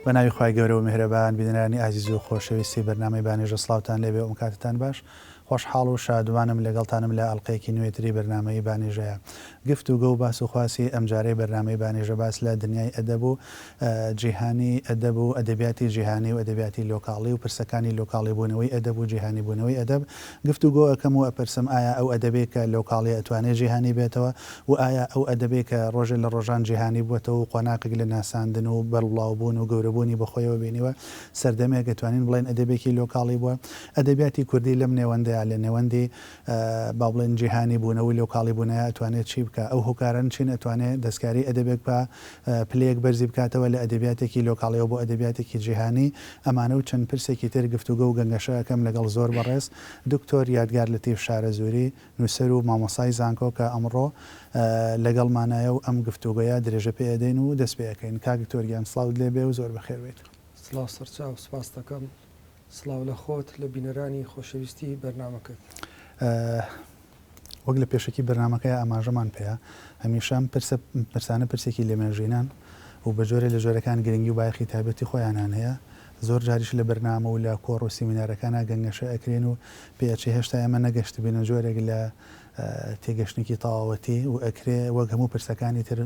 بە ناوی خوای گەورە و میهرەبان بینەرانی ئازیز و خۆشەویستی بەرنامەی بانێژە سڵاوتان لێبێ و کاتتان باش خۆشحاڵ و شادومانم لەگەڵتانم لە ئەڵقەیەکی نوێتری بەرنامەی بانێژەیە گفت و گۆ و باس و خواسی ئەمجارەی بەرنامەی بانێژە باس لە دنیای ئەدەب و جیهانی ئەدەب و ئەدەبیاتی جیهانی و ئەدەبیاتی لۆکاڵی و پرسەکانی لۆکاڵی بوونەوەی ئەدەب و جیهانی بوونەوەی ئەدەب گفت و گۆ ئەکەم و ئەپرسم ئایا ئەو ئەدەبەی کە لۆکاڵیە ئەتوانێ جیهانی بێتەوە و ئایا ئەو ئەدەبەی کە ڕۆژێ لە ڕۆژان جیهانی بووەتەوە و قۆناغێک لە ناساندن و بەربڵاو بوون و گەورە بوونی بە خۆیەوە بینیوە سەردەمێک ئەتوانین بڵێین ئەدەبێکی لۆکاڵی بووە؟ ئەدەبیاتی کوردی لەم نێوەندەیا لە نێوەندی با بڵێین جیهانی بوونەوە و لۆکاڵی بوونەیا ئەتوانێ چی بکا؟ ئەو هۆکاران چین ئەتوانێ دەستکاری ئەدەبێک بکا پلەیەک بەرزی بکاتەوە لە ئەدەبیاتێکی لۆکاڵیەوە بۆ ئەدەبیاتێکی جیهانی؟ ئەمانە و چەند پرسێکی تر گفتوگۆ و گەنگەشە ئەکەم لەگەڵ زۆر بەڕێز دکتۆر یادگار لەتیف شارەزووری نووسەر و مامۆستای زانکۆ کە ئەمڕۆ لەگەڵمانایە و ئەم گفتوگۆیە درێژە پێ ئەدەین و دەست پێ ئەکەین. کاک دکتۆر گیان سڵاوت لێ بێ و زۆر بەخێر بێیت. سڵاو سەرچاو سپاست دەکەم. سڵاو لە خۆت لە بینەرانی خۆشەویستی بەرنامەکەت. وەک لە پێشەکی بەرنامەکەیا ئاماژەمان پێیا، هەمیشە ئەم پرسە پرسانە پرسێکی لەمێژینەن و بە جۆرێ لە جۆرەکان گرنگی و بایەخی تایبەتی خۆیانیان هەیە، زۆر جاریش لە بەرنامە و لە کۆڕ و سیمینارەکانا گەنگەشە ئەکرێن و پێ ئەچێ هێشتا ئێمە نەگەشتبینە جۆرێک لە تێگەشتنێکی تەواوەتی و ئەکرێ وەک هەموو پرسەکانی تر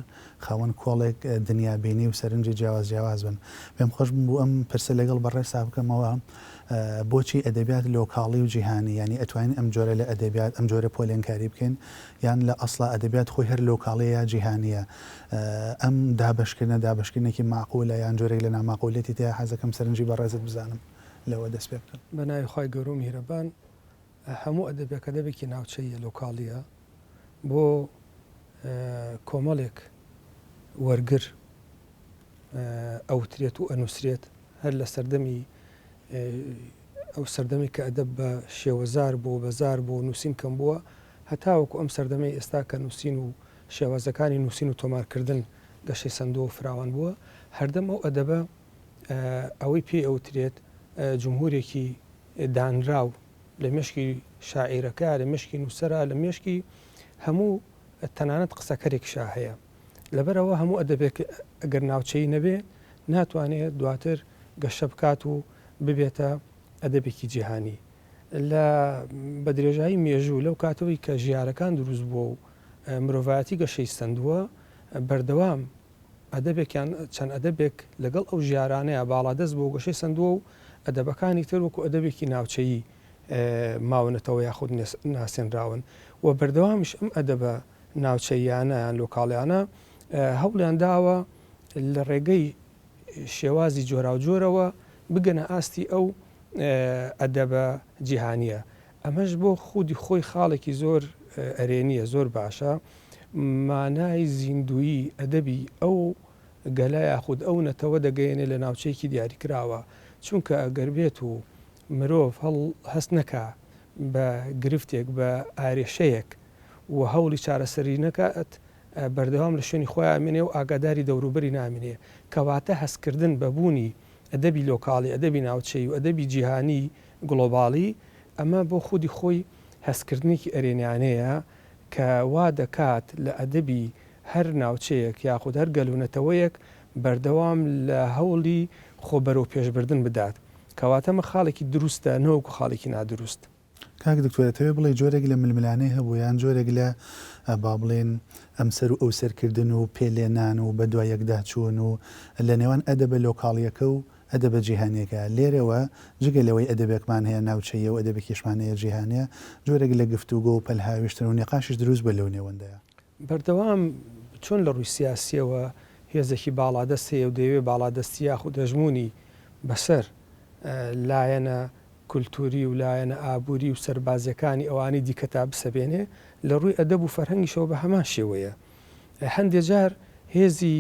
خاوەن کۆڵێک دنیابینی و سەرنجی جیاواز جیاواز بن. پێم خۆش بوو ئەم پرسە لەگەڵ بەڕێزتا بکەمەوە، بۆچی ئەدەبیات لۆکاڵی و جیهانی؟ یانی ئەتوانین ئەم جۆرە لە ئەدەبیات، ئەم جۆرە پۆلێنکاری بکەین؟ یان لە ئەسڵا ئەدەبیات خۆی هەر لۆکاڵیە یا جیهانییە؟ ئەم دابەشکردنە دابەشکردنێکی مەعقولە یان جۆرێک لە ناماقولیەتی تیایە؟ حەزەکەم سەرنجی بەڕێزت بزانم لەوە دەست پێ بکەم. بە ناوی خوای گەورە و میهرەبان. هەموو ئەدەبێک ئەدەبێکی ناوچەییە، لۆکاڵییە، بۆ کۆمەڵێک وەرگر ئەوترێت و ئەنووسرێت، هەر لە سەردەمی ئەو سەردەمی کە ئەدەب بە شێوەزار بوو بە زار بوو نووسین کەم بووە هەتاوەکو ئەم سەردەمەی ئێستا کە نووسین و شێوازەکانی نووسین و تۆمارکردن گەشەی سەندووە و فراوان بووە هەردەم ئەو ئەدەبە ئەوەی پێی ئەوترێت جمهورێکی دانراو لە مێشکی شاعیرەکە، لە مێشکی نووسەرا، لە مێشکی هەموو تەنانەت قسەکەرێکیشا هەیە. لەبەرئەوە هەموو ئەدەبێک ئەگەر ناوچەیی نەبێ ناتوانێ دواتر گەشە بکات و ببێتە ئەدەبێکی جیهانی. لە بە درێژایی مێژوو لەو کاتەوەی کە ژیارەکان دروست بووە و مرۆڤایەتی گەشەی سەندووە بەردەوام ئەدەبێک یان چەند ئەدەبێک لەگەڵ ئەو ژیارانەیا باڵادەست بووە و گەشەی سەندووە و ئەدەبەکانی تر وەکو ئەدەبێکی ناوچەیی ماونەتەوە یاخود ناسێنراون و بەردەوامیش ئەم ئەدەبە ناوچەییانە یان لۆکاڵیانە هەوڵیان داوە لە ڕێگەی شێوازی جۆراوجۆرەوە بگەنە ئاستی ئەو ئەدەبە جیهانییە. ئەمەش بۆ خودی خۆی خاڵێکی زۆر ئەرێنییە، زۆر باشە. مانای زیندوویی ئەدەبی ئەو گەلە یاخود ئەو نەتەوە دەگەیەنێ لە ناوچەیەکی دیاریکراوە. چونکە ئەگەر بێت و مرۆڤ هەڵ هەست نەکا بە گرفتێک، بە ئارێشەیەک و هەوڵی چارەسەری نەکات، بەردەوام لە شوێنی خۆی ئامێنێ و ئاگاداری دەوروبەری نامینێ. کەواتە هەستکردن بە بوونی ئەدەبی لۆکاڵی، ئەدەبی ناوچەیی و ئەدەبی جیهانی، گڵۆباڵی، ئەمە بۆ خودی خۆی هەستکردنێکی ئەرێنیانەیە کە وا دەکات لە ئەدەبی هەر ناوچەیەک یاخود هەر گەل و نەتەوەیەک بەردەوام لە هەوڵی خۆ بەرەو پێشبردن بدات. کەواتە ئەمە خاڵێکی دروستە نەوەکو خاڵێکی نادروست. کاک دکتۆر ئەتەوێ بڵێی جۆرێک لە ململانێ هەبوو یان جۆرێک لە با بڵێین ئەمسەر و ئەوسەر کردن و پێ لێنان و بە دوای یەکدا چوون و لە نێوان ئەدەبە لۆکاڵیەکە و ئەدەبە جیهانیەکە لێرەوە جگە لەوەی ئەدەبێکمان هەیە ناوچەییە و ئەدەبێکیشمان هەیە جیهانیە جۆرێک لە گفتوگۆ و پەلهاویشتن و نیقاشیش دروست بووە لەو نێوەندەیا. بەردەوام چۆن لە ڕووی سیاسیەوە هێزێکی باڵادەست هەیە و دەیەوێ باڵادەستی یاخود هەژموونی بەسەر لایەنە کولتووری و لایەنە ئابووری و سەربازیەکانی ئەوانی دیکە تا بسەپێنێ، لە ڕووی ئەدەب و فەرهەنگیشەوە بە هەمان شێوەیە. هەندێ جار هێزی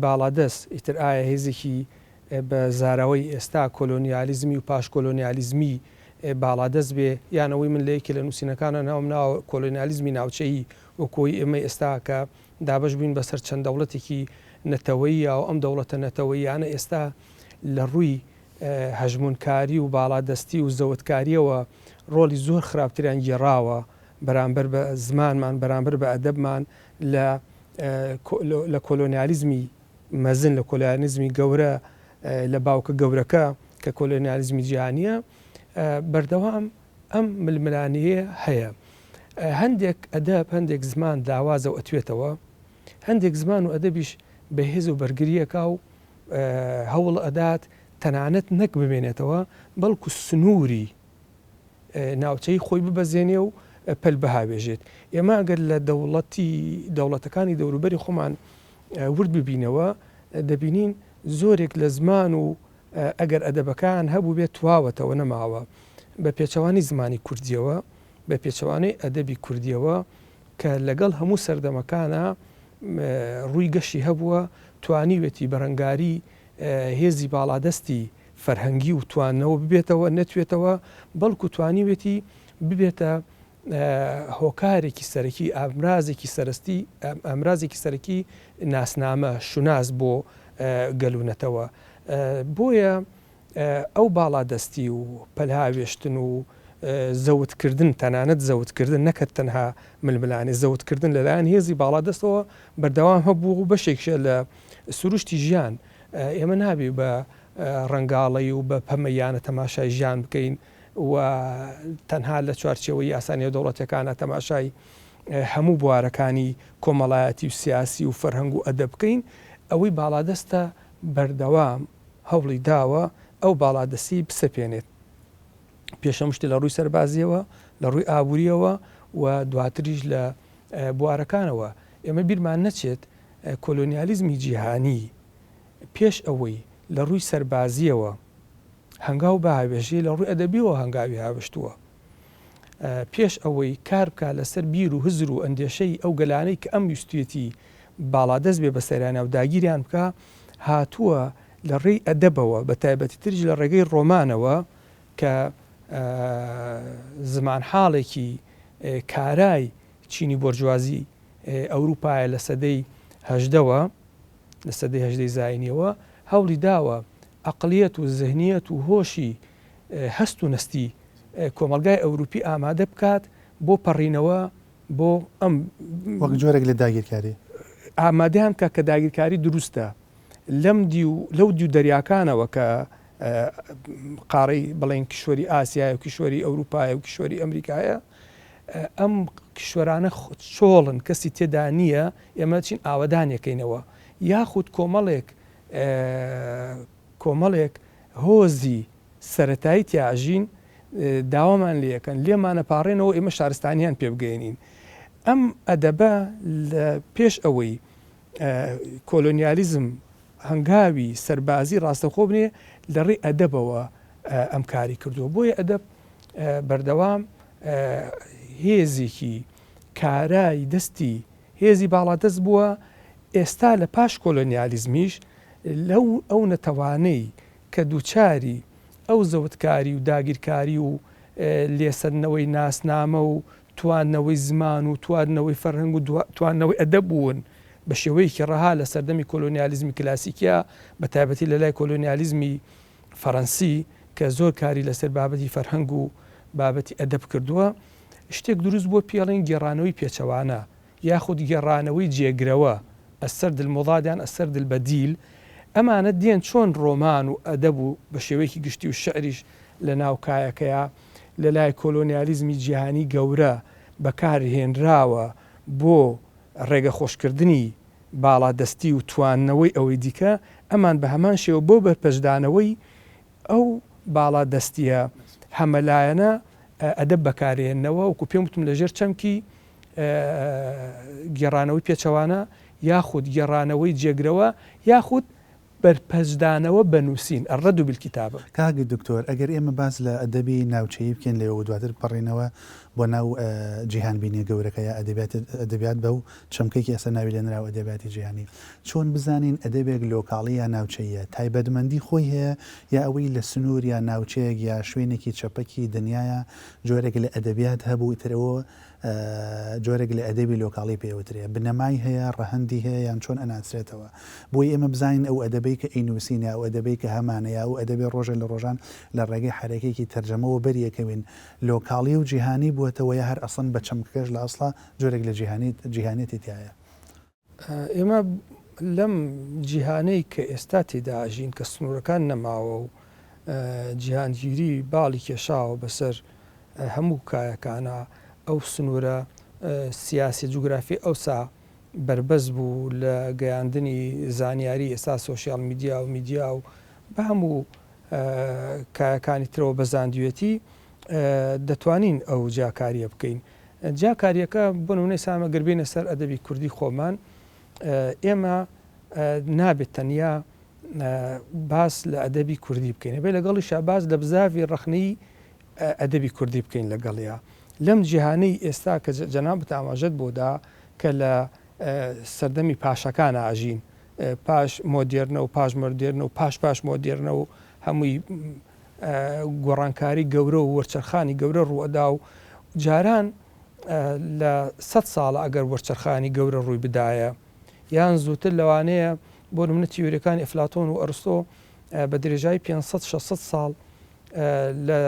باڵادەست، ئیتر ئایا هێزێکی بە زاراوەی ئێستا کۆلۆنیالیزمی و پاش کۆلۆنیالیزمی باڵادەست بێ، یان ئەوەی من لە یەکێ لە نووسینەکانا ناوم ناوە کۆلۆنیالیزمی ناوچەیی وەکوو ئەوەی ئێمەی ئێستا کە دابەش بووین بەسەر چەند دەوڵەتێکی نەتەوەییا و ئەم دەوڵەتە نەتەوەییانە ئێستا لە ڕووی هەژموونکاری و باڵادەستی و زەوتکارییەوە ڕۆڵی زۆر خراپتریان گێڕاوە بەرامبەر بە زمانمان، بەرامبەر بە ئەدەبمان لە لە کۆلۆنیالیزمی مەزن، لە کۆلۆنیالیزمی گەورە. لە باوکە گەورەکە کە کۆلۆنیالیزمی جیهانییە، بەردەوام ئەم ململانێیە هەیە. هەندێک ئەدەب، هەندێک زمان لاوازە و ئەتوێتەوە، هەندێک زمان و ئەدەبیش بەهێز و بەرگری ئەکا و هەوڵ ئەدات تەنانەت نەک بمێنێتەوە، بەڵکو سنووری ناوچەی خۆی ببەزێنێ و پەل بهاوێژێت. ئێمە ئەگەر لە دەوڵەتی دەوڵەتەکانی دەوروبەری خۆمان ورد ببینەوە، دەبینین زۆرێک لە زمان و ئەگەر ئەدەبەکان هەبووبێت تواوەتەوە نەماوە. بە پێچەوانەی زمانی کوردییەوە، بە پێچەوانەی ئەدەبی کوردییەوە کە لەگەڵ هەموو سەردەمەکانا ڕووی گەشی هەبووە، توانیوێتی بەرەنگاری هێزی باڵادەستی فەرهەنگی و توانەوە ببێتەوە، نەتوێتەوە، بەڵکو توانیوێتی ببێتە هۆکارێکی سەرەکی، ئامرازێکی سەرستی، ئامرازێکی سەرەکی ناسنامە، شوناس بۆ گەل و نەتەوە. بۆیە ئەو باڵادەستی و پەلهاوێشتن و زەوتکردن، تەنانەت زەوتکردن نەک هەر تەنها ململانێ، زەوتکردن لەلایەن هێزی باڵادەستەوە بەردەوام هەبوو و بەشێکیشە لە سروشتی ژیان. ئێمە نابێ بە ڕەنگاڵەی و بە پەمەییانە تەماشای ژیان بکەین و تەنها لە چوارچێوەی یاسا نێودەوڵەتیەکانا تەماشای هەموو بوارەکانی کۆمەڵایەتی و سیاسی و فەرهەنگ و ئەدەب بکەین، ئەوەی باڵادەستە بەردەوام هەوڵی داوە ئەو باڵادەستیی بسەپێنێت. پێش هەموو شتێ لە ڕووی سەربازییەوە، لە ڕووی ئابوورییەوە و دواتریش لە بوارەکانەوە. ئێمە بیرمان نەچێت کۆلۆنیالیزمی جیهانی پێش ئەوەی لە ڕووی سەربازییەوە هەنگاو بهاوێژێ، لە ڕووی ئەدەبییەوە هەنگاوی هاوێشتووە. پێش ئەوەی کار بکا لەسەر بیر و هزر و ئەندێشەی ئەو گەلانەی کە ئەم ویستویەتی باڵادەست بێ بەسەریانا و داگیریان بکا، هاتووە لە ڕێی ئەدەبەوە، بە تایبەتیتریش لە ڕێگەی ڕۆمانەوە کە زمانحاڵێکی کارای چینی بۆرجوازی ئەوروپایە لە سەدەی هەژدەوە، لە سەدەی هەژدەی زاینیەوە، هەوڵی داوە ئەقڵیەت و زهنیەت و هۆشی هەست و نەستی کۆمەڵگای ئەوروپی ئامادە بکات بۆ پەڕینەوە بۆ ئەم وەک جۆرێک لە داگیرکاری. ئامادەیان بکات کە داگیرکاری دروستە لەم دیو لەو دیو دەریاکانەوە کە قاڕەی بڵێن کیشوەری ئاسیایە و کیشوەری ئەوروپایە و کیشوەری ئەمریکایە ئەم کیشوەرانە چۆڵن کەسی تێدا نییە ئێمە چین ئاوەدانێکەینەوە یاخود کۆمەڵێک کۆمەڵێک هۆزی سەرەتایی تیا ئەژین داوامان لێ ئەکەن لێمان ئەپاڕێنەوە ئێمە شارستانیان پێ بگەیەنین. ئەم ئەدەبە لە پێش ئەوەی کۆلۆنیالیزم هەنگاوی سەربازی ڕاستەوخۆ بنێ لە ڕێی ئەدەبەوە ئەم کاری کردووە. بۆیە ئەدەب بەردەوام هێزێکی کارای دەستی هێزی باڵادەست بووە، ئێستا لە پاش کۆلۆنیالیزمیش لەو ئەو نەتەوانەی کە دووچاری ئەو زەوتکاری و داگیرکاری و لێسەندنەوەی ناسنامە و تواندنەوەی زمان و تواندنەوەی فەرهەنگ و تواندنەوەی ئەدەب بوون بە شێوەیەکی ڕەها لە سەردەمی کۆلۆنیالیزمی کلاسیکیا بە تایبەتی لە لای کۆلۆنیالیزمی فەرەنسی کە زۆر کاری لەسەر بابەتی فەرهەنگ و بابەتی ئەدەب کردووە شتێک دروست بووە پێڵێن گێڕانەوەی پێچەوانە یاخود گێڕانەوەی جێگرەوە، السرد المضاد یان السرد البدیل، ئەمانە دێن چۆن ڕۆمان و ئەدەب و بە شێوەیەکی گشتی و شیعریش لە ناو کایەکەیا لە لای کۆلۆنیالیزمی جیهانی گەورە بە کار هێنراوە بۆ ڕێگە خۆشکردنی باڵادەستی و تواندنەوەی ئەوەی دیکە، ئەمان بە هەمان شێوە بۆ بەرپەچدانەوەی ئەو باڵادەستییە هەمەلایەنە ئەدەب بەکارێننەوە، وەکو پێم وتم لەژێر چەمکی گێڕانەوەی پێچەوانە یاخود گێڕانەوەی جێگرەوە یاخود بەرپەچدانەوە بە نووسین، الرد بالکتابە. کاک دکتۆر ئەگەر ئێمە باس لە ئەدەبی ناوچەیی بکەین لەوێوە دواتر بپەڕینەوە بۆ ناو جیهانبینیە گەورەکە یا ئەدەبیات بەو چەمکەی کە ئێستا ناوی لێنراوە ئەدەبیاتی جیهانی چۆن بزانین ئەدەبێک لۆکاڵی یا ناوچەییە تایبەتمەندی خۆی هەیە یا ئەوەی لە سنوور یا ناوچەیەک یا شوێنێکی چەپەکی دنیایە جۆرێک لە ئەدەبیات هەبوو ئیتر ئەوە جۆرێک لە ئەدەبی لۆکاڵی پێ ئەوترێ بنەمای هەیە ڕەهەندی هەیە یان چۆن ئەناسرێتەوە بۆی ئێمە بزانین ئەو ئەدەبەی کە ئەینووسین یا ئەو ئەدەبەی کە هەمانە یا ئەو ئەدەبەی ڕۆژێ لە ڕۆژان لە ڕێگەی حەرەکەیەکی تەرجەمەوە بەریەکەوین لۆکاڵی و جیهانی بووەتەوە یا هەر ئەسڵەن بە چەمکەکەش لە ئەسڵا جۆرێک لە جیهانی جیهانیەتی تیایە. ئێمە لەم جیهانەی کە ئێستا تێدا ئەژین کە سنوورەکان نەماوە و جیهانگیری باڵی کێشاوە بەسەر هەموو کایەکانا، ئەو سنوورە سیاسی جوگرافی ئەوسا بەربەست بوو لە گەیاندنی زانیاری، ئێستا سۆشیال میدیا و میدیا و بە هەموو کایەکانی ترەوە بەزاندوێتی، دەتوانین ئەو جیاکارییە بکەین. جیاکارییەکە بۆ نموونە ئێستا ئەمە گەر بێینە سەر ئەدەبی کوردی خۆمان، ئێمە نابێت تەنیا باس لە ئەدەبی کوردی بکەین، ئەبێ لەگەڵیشا باس لە بزاڤی ڕەخنەی ئەدەبی کوردی بکەین لەگەڵیا. لەم جیهانەی ئێستا کە جەنابت ئاماژەت بۆ دا کە لە سەردەمی پاشەکانا ئەژین، پاش مۆدێرنە و پاش مۆدێرنە و پاش پاش مۆدێرنە و هەمووی گۆڕانکاری گەورە و وەرچەرخانی گەورە ڕووئەدا و جاران لە سەد ساڵە ئەگەر وەرچەرخانی گەورە ڕووی بدایە یان زووتر لەوانەیە بۆ نمونە تیۆریەکانی ئەفلاتۆن و ئەرستۆ بە درێژایی 500 600 ساڵ لە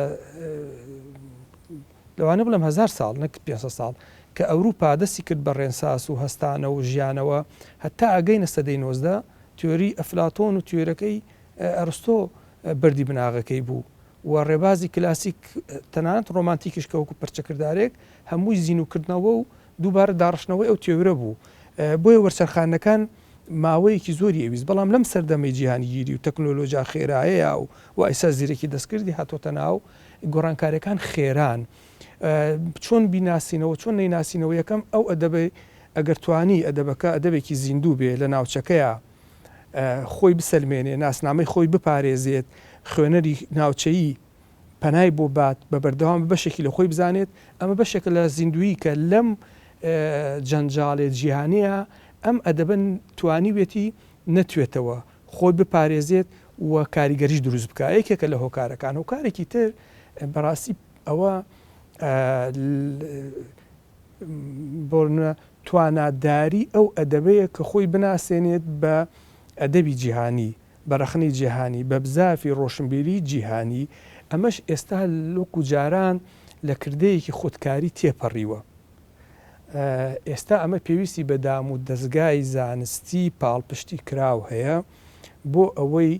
لەوانە بڵێم هزار ساڵ نەک 500 ساڵ کە ئەوروپا دەستی کرد بە ڕێنساس و هەستانە و ژیانەوە هەتا ئەگەینە سەدەی 19 تیۆری ئەفلاتۆن و تیۆرەکەی ئەرستۆ بەردی بناغەکەی بوو و ڕێبازی کلاسیک تەنانەت ڕۆمانتیکیش کە وەکو پەرچەکردارێک هەمووی زینووکردنەوە و دووبارە داڕشتنەوەی ئەو تیۆرە بوو. بۆیە وەرچەرخانەکان ماوەیەکی زۆری ئەویست. بەڵام لەم سەردەمەی جیهانگیری و تەکنۆلۆجیا خێرایەیا و و ئیستا زیرەکی دەستکردی هاتۆتە ناو، گۆڕانکاریەکان خێران. چۆن بیناسینەوە، چۆن نەیناسینەوە؟ یەکەم ئەو ئەدەبەی ئەگەر توانی ئەدەبەکە ئەدەبێکی زیندوو بێ لە ناوچەکەیا، خۆی بسەلمێنێ، ناسنامەی خۆی بپارێزێت، خوێنەری ناوچەیی پەنای بۆ بات، بە بەردەوام بە بەشێکی لە خۆی بزانێت، ئەمە بەشێکە لە زیندوویی کە لەم جەنجاڵێ جیهانییە ئەم ئەدەبە توانیویەتی نەتوێتەوە، خۆی بپارێزێت و کاریگەریش دروست بکات، یەکێکە لە هۆکارەکان. هۆکارێکی تر بەڕاستی ئەوە بۆ نمونە تواناداری ئەو ئەدەبەیە کە خۆی بناسێنێت بە ئەدەبی جیهانی، بە رەخنەی جیهانی، بە بزافی رۆشنبیریی جیهانی، ئەمەش ئێستا وەکو جاران لە کردەیەکی خودکاری تێپەڕیوە. ئێستا ئەمە پێویستی بە دام و دەزگای زانستی پاڵپشتی کراو هەیە بۆ ئەوەی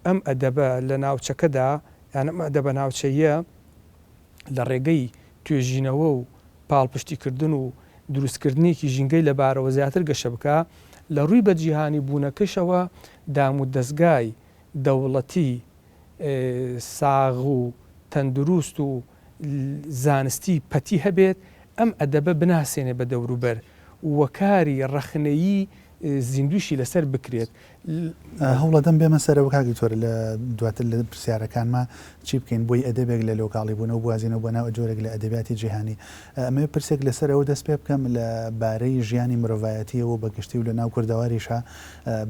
ئەم ئەدەبە لە ناوچەکەدا یان ئەم ئەدەبە ناوچەییە لە ڕێگەی توێژینەوە و پاڵپشتیکردن و دروستکردنێکی ژینگەی لەبارەوە زیاتر گەشە بکا، لە ڕووی بەجیهانی بوونەکەشەوە دامودەزگای دەوڵەتی ساغ و تەندروست و زانستی پەتی هەبێت، ئەم ئەدەبە بناسێنێ بە دەوروبەر و کاری ڕەخنەیی زیندووشی لەسەر بکرێت. هەوڵەدەم بێمە سەرەوە کاک دکتۆر لە دواتر لە پرسیارەکانما چی بکەین بۆی ئەدەبێک لە لۆکاڵی بوونەوە بوازینەوە بۆ ناو جۆرێک لە ئەدەبیاتی جیهانی ئەمەوێ پرسێک لەسەر ئەوە دەست پێ بکەم لە بارەی ژیانی مرۆڤایەتیەوە بە گشتی و لە ناو کوردەواریشا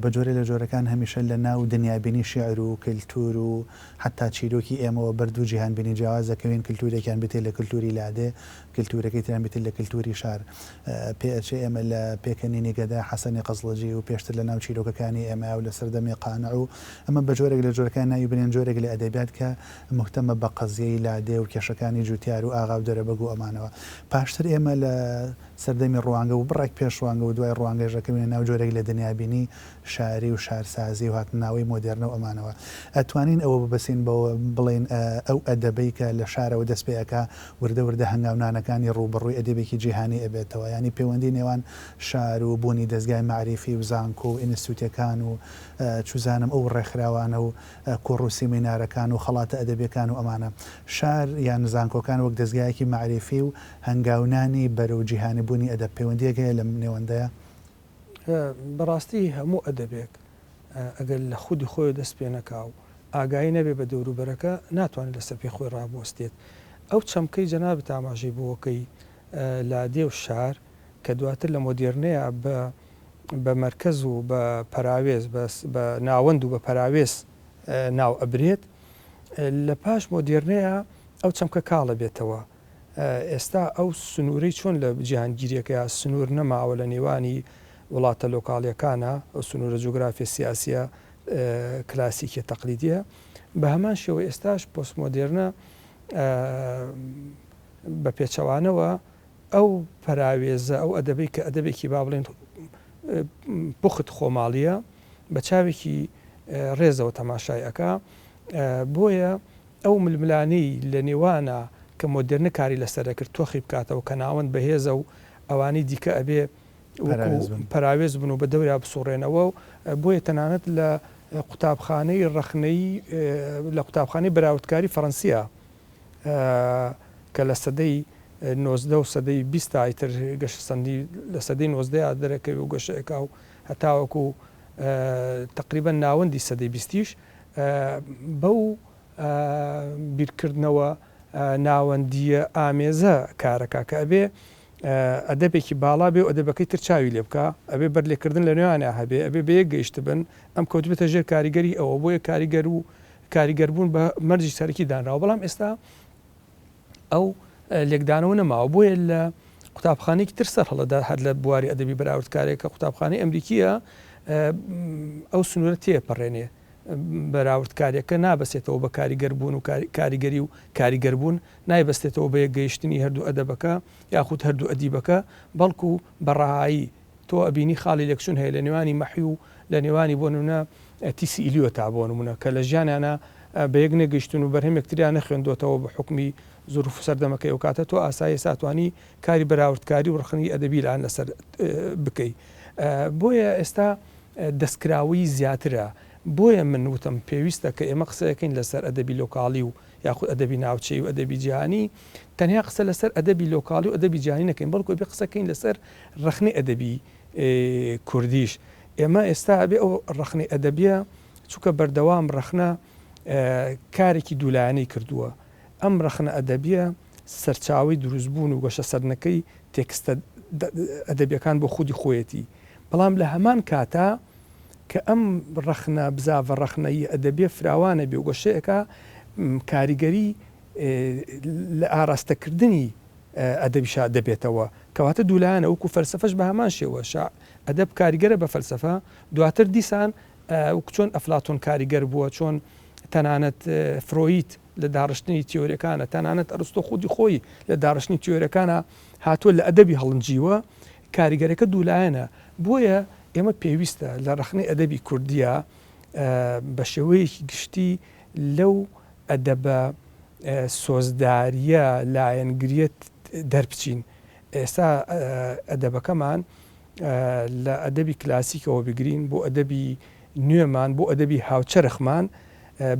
بە جۆرێ لە جۆرەکان هەمیشە لە ناو دنیابینی شیعر و کلتور و حەتا چیرۆکی ئێمەوە بەر دوو جیهانبینی جیاواز دەکەوین کلتورێکیان بتێ لە کلتوری لادێ کلتورەکەی تریان بتر لە کلتوری شار. پێ ئەچێ ئێمە لە پێکەنینی گەدا حەسەنی قزڵجی و پێشتر لە ناو چیرۆکەکانی ئێمەیا و لە سەردەمی قانع و ئەمە بە جۆرێک لە جۆرەکان ناوی بنێن جۆرێک لە ئەدەبیات کە موهتەمە بە قەزیەی لادێ و کێشەکانی جوتیار و ئاغا و دەرەبەگ و ئەمانەوە. پاشتر ئێمە لە سەردەمی ڕوانگە و بڕێک پێش ڕوانگە و دوای ڕوانگەش ئەکەوینە ناو جۆرێک لە دنیابینی شاری و شارسازی و هاتنناوەی مۆدێرنە و ئەمانەوە. ئەتوانین ئەوە ببەسین بەوە بڵێین ئەو ئەدەبەی کە لە شارەوە دەست پێ ئەکا وردە وردە هەنگاونانەکانی ڕووبەڕووی ئەدەبێکی جیهانی ئەبێتەوە یانی پەیوەندی نێوان شار و بوونی دەزگای مەعریفی و زانکۆ و ئینستیتوتەکان و چوزانم ئەو ڕێکخراوانە و کۆڕ و سیمینارەکان و خەڵاتە ئەدەبیەکان و ئەمانە شار یان زانکۆکان وەک دەزگایەکی مەعریفی و هەنگاونانی بەرەو جیهانی بوونی ئەدەب پەیوەندیەک هەیە لەم نێوەندەیا؟ بەڕاستی هەموو ئەدەبێک ئەگەر لە خودی خۆیەوە دەست پێ نەکا و ئاگایی نەبێ بە دەوروبەرەکە ناتوانێت لەسەر پێی خۆی ڕابوەستێت. ئەو چەمکەی جەنابت ئاماژەی بۆکەی لادێ و شار کە دواتر لە مۆدێرنەیا بە بە مەرکەز و بە پەراوێز بە بە ناوەند و بە پەراوێز ناو ئەبرێت لە پاش مۆدێرنەیا ئەو چەمکە کاڵ ئەبێتەوە. ئێستا ئەو سنوورەی چۆن لە جیهانگیریەکەیا سنوور نەماوە لە نێوانی وڵاتە لۆکاڵیەکانا، ئەو سنوورە جوگرافیە سیاسیە کلاسیکیە تەقلیدیە، بە هەمان شێوە ئێستاش پۆستمۆدێرنە بە پێچەوانەوە ئەو پەراوێزە، ئەو ئەدەبەی کە ئەدەبێکی با بڵێین. پوخت خۆماڵییە بە چاوێکی ڕێزەوە تەماشای ئەکا بۆیە ئەو ململانێی لە نێوانە کە مۆدێرنە کاری لەسەر ئەکرد تۆخی بکاتەوە کە ناوەند بەهێزە و ئەوانی دیکە ئەبێ وەکو پەراوێز بن و بە دەوریا بسوڕێنەوە و بۆیە تەنانەت لە قوتابخانەی ڕەخنەیی لە قوتابخانەی بەراوردکاری فەڕەنسییە کە لە سەدەی 19 و سەدەی 20 ئیتر گەشەسەندی لە سەدەی نۆزدەیا دەرەکەوێ و گەشە ئەکا و هەتاوەکو تەقریبەن ناوەندی سەدەی بیستیش بەو بیرکردنەوە ناوەندییە ئامێزە کارەکا کە ئەبێ ئەدەبێکی باڵا بێ و ئەدەبەکەی تر چاوی لێ بکا، ئەبێ بەرلێکردن لە نێوانیا هەبێ، ئەبێ بە یەک گەیشتبن، ئەم کەوتبێتە ژێر کاریگەری ئەوە، بۆیە کاریگەر و کاریگەربوون بە مەرجی سەرەکی دانراوە، بەڵام ئێستا ئەو لێکدانەوە نەماوە، بۆیە لە قوتابخانەیەکی تر سەر هەڵەدا هەر لە بواری ئەدەبی بەراوردکارێک کە قوتابخانەی ئەمریکییە ئەو سنوورە تێپەڕێنێ. بەراوردکاریەکە نابەستێتەوە بە کاریگەربوون و کاریگەری و کاریگەربوون، نایبەستێتەوە بە یەکگەیشتنی هەردوو ئەدەبەکە یاخود هەردوو ئەدیبەکە، بەڵکو بە ڕەهایی تۆ ئەبینی خاڵی لێکچوون هەیە لە نێوانی مەحوی و لە نێوانی بۆ نمونە تیسی ئیلیۆتا بۆ نمونە کە لە ژیانیانا بە یەک نەگەیشتوون و بەرهەم یەکتریان نەخوێندۆتەوە بە حوکمی زروف و سەردەمەکەی ئەوکاتە تۆ ئاسایی ئێستا ئەتوانی کاری بەراوردکاری و ڕەخنەی ئەدەبی لان لەسەر بکەی بۆیە ئێستا دەستکراوەیی زیاترە، بۆیە من وتم پێویستە کە ئێمە قسەیەکەین لەسەر ئەدەبی لۆکاڵی و یاخود ئەدەبی ناوچەیی و ئەدەبی جیهانی، تەنیا قسە لەسەر ئەدەبی لۆکاڵی و ئەدەبی جیهانی نەکەین، بەڵکو ئەبێ قسە کەین لەسەر ڕەخنەی ئەدەبی کوردیش. ئێمە ئێستا ئەبێ ئەو ڕەخنەی ئەدەبیە، چونکە بەردەوام ڕەخنە کارێکی دوولایەنەی کردووە، ئەم ڕەخنە ئەدەبیە سەرچاوەی دروستبوون و گەشەسەندنەکەی تێکستە ئەدەبیەکان بۆ خودی خۆیەتی، بەڵام لە هەمان کاتا کە ئەم ڕەخنە بزاڤە ڕەخنەییە ئەدەبیە فراوانە بێ و گەشەیەکا کاریگەری لە ئاراستەکردنی ئەدەبیشا دەبێتەوە کەواتە دوولایەنە وەکو فەلسەفەش بە هەمان شێوە شا ئەدەب کاریگەرە بە فەلسەفە دواتر دیسان وەک چۆن ئەفلاتۆن کاریگەر بووە چۆن تەنانەت فرۆید لە داڕشتنی تیۆریەکانە تەنانەت ئەرستۆ خودی خۆی لە داڕشتنی تیۆریەکانە هاتووە لە ئەدەبی هەڵنجیوە کاریگەرەکە دوولایەنە، بۆیە ئێمە پێویستە لە ڕەخنەی ئەدەبی کوردییا بە شێوەیەکی گشتی لەو ئەدەبە سۆزدارییە لایەنگرییە دەربچین. ئێستا ئەدەبەکەمان لە ئەدەبی کلاسیکەوە بگرین بۆ ئەدەبی نوێمان، بۆ ئەدەبی هاوچەرخمان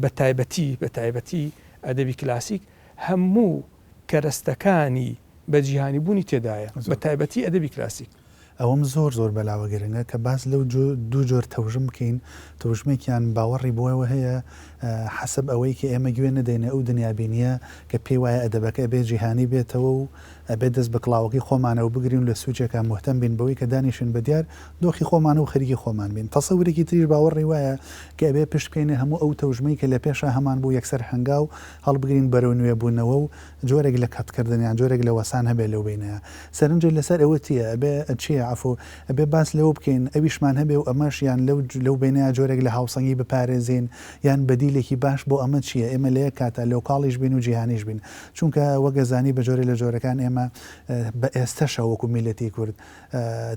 بە تایبەتی بە تایبەتی ئەدەبی کلاسیک هەموو کەرەستەکانی بە جیهانی بوونی تێدایە بە تایبەتی ئەدەبی کلاسیک. ئەوەم زۆر زۆر بەلاوە گرنگە کە باس لەو دوو جۆر تەوژم بکەین، تەوژمێکیان باوەڕی بۆەوە هەیە حەسەب ئەوەی کە ئێمە گوێ نەدەینە ئەو دنیابینییە کە پێی وایە ئەدەبەکە ئەبێ جیهانی بێتەوە و ئەبێ دەست بە کڵاوەکەی خۆمانەوە بگرین و لە سوچێکا موهتەم بین بەوەی کە دانیشین بە دیار دۆخی خۆمان و خەریکی خۆمان بین. تەسەورێکی تریش باوەڕی وایە کە ئەبێ پشت بکەینە هەموو ئەو تەوژمەی کە لە پێشا هەمان بوو یەکسەر هەنگاو هەڵبگرین بەرەو نوێبوونەوە و جۆرێک لە کەت کردن یان جۆرێک لە وەسان هەبێ لەو بەینەیا. سەرنجت لەسەر ئەوە چییە؟ ئەبێ چییە عەفوو ئەبێ باس لەوە بکەین ئەویشمان هەبێ و ئەمەش یان لەو لەو بەینەیا جۆرێک لە هاوسەنگی بپارێزین یان بەدیلێکی باش بۆ ئەمە چییە ئێمە لە یەک کاتا لۆکاڵیش بین و جیهانیش بین چونکە وەک ئەزانی بە جۆرێ لە جۆرەکان ئێمە بە ئێستەشەوە وەکوو میللەتی کورد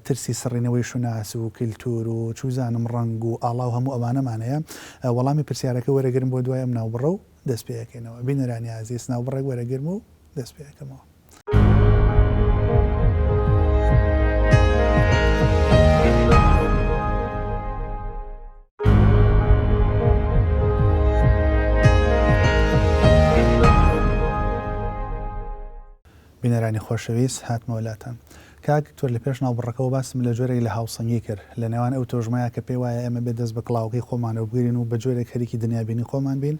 ترسی سڕینەوەی شوناس و کلتور و چوزانم ڕەنگ و ئاڵا و هەموو ئەمانەمان هەیە وەڵامی پرسیارەکە وەرەگرم بۆ دوای ئەم ناوبڕە و دەست پێ ئەکەینەوە بینەرانی ئازیز ناوبڕێک وەرەگرم و دەست پێ ئەکەمەوە. بینەرانی خۆشەویست هاتمەوە لاتان. کاک دکتۆر لە پێش ناوبڕەکەوە باسم لە جۆرێک لە هاوسەنگی کرد لە نێوان ئەو تۆژمەیە کە پێی وایە ئێمە بێ دەست بە کڵاوەکەی خۆمانەوە بگرین و بە جۆرێک خەریکی دنیابینی خۆمان بین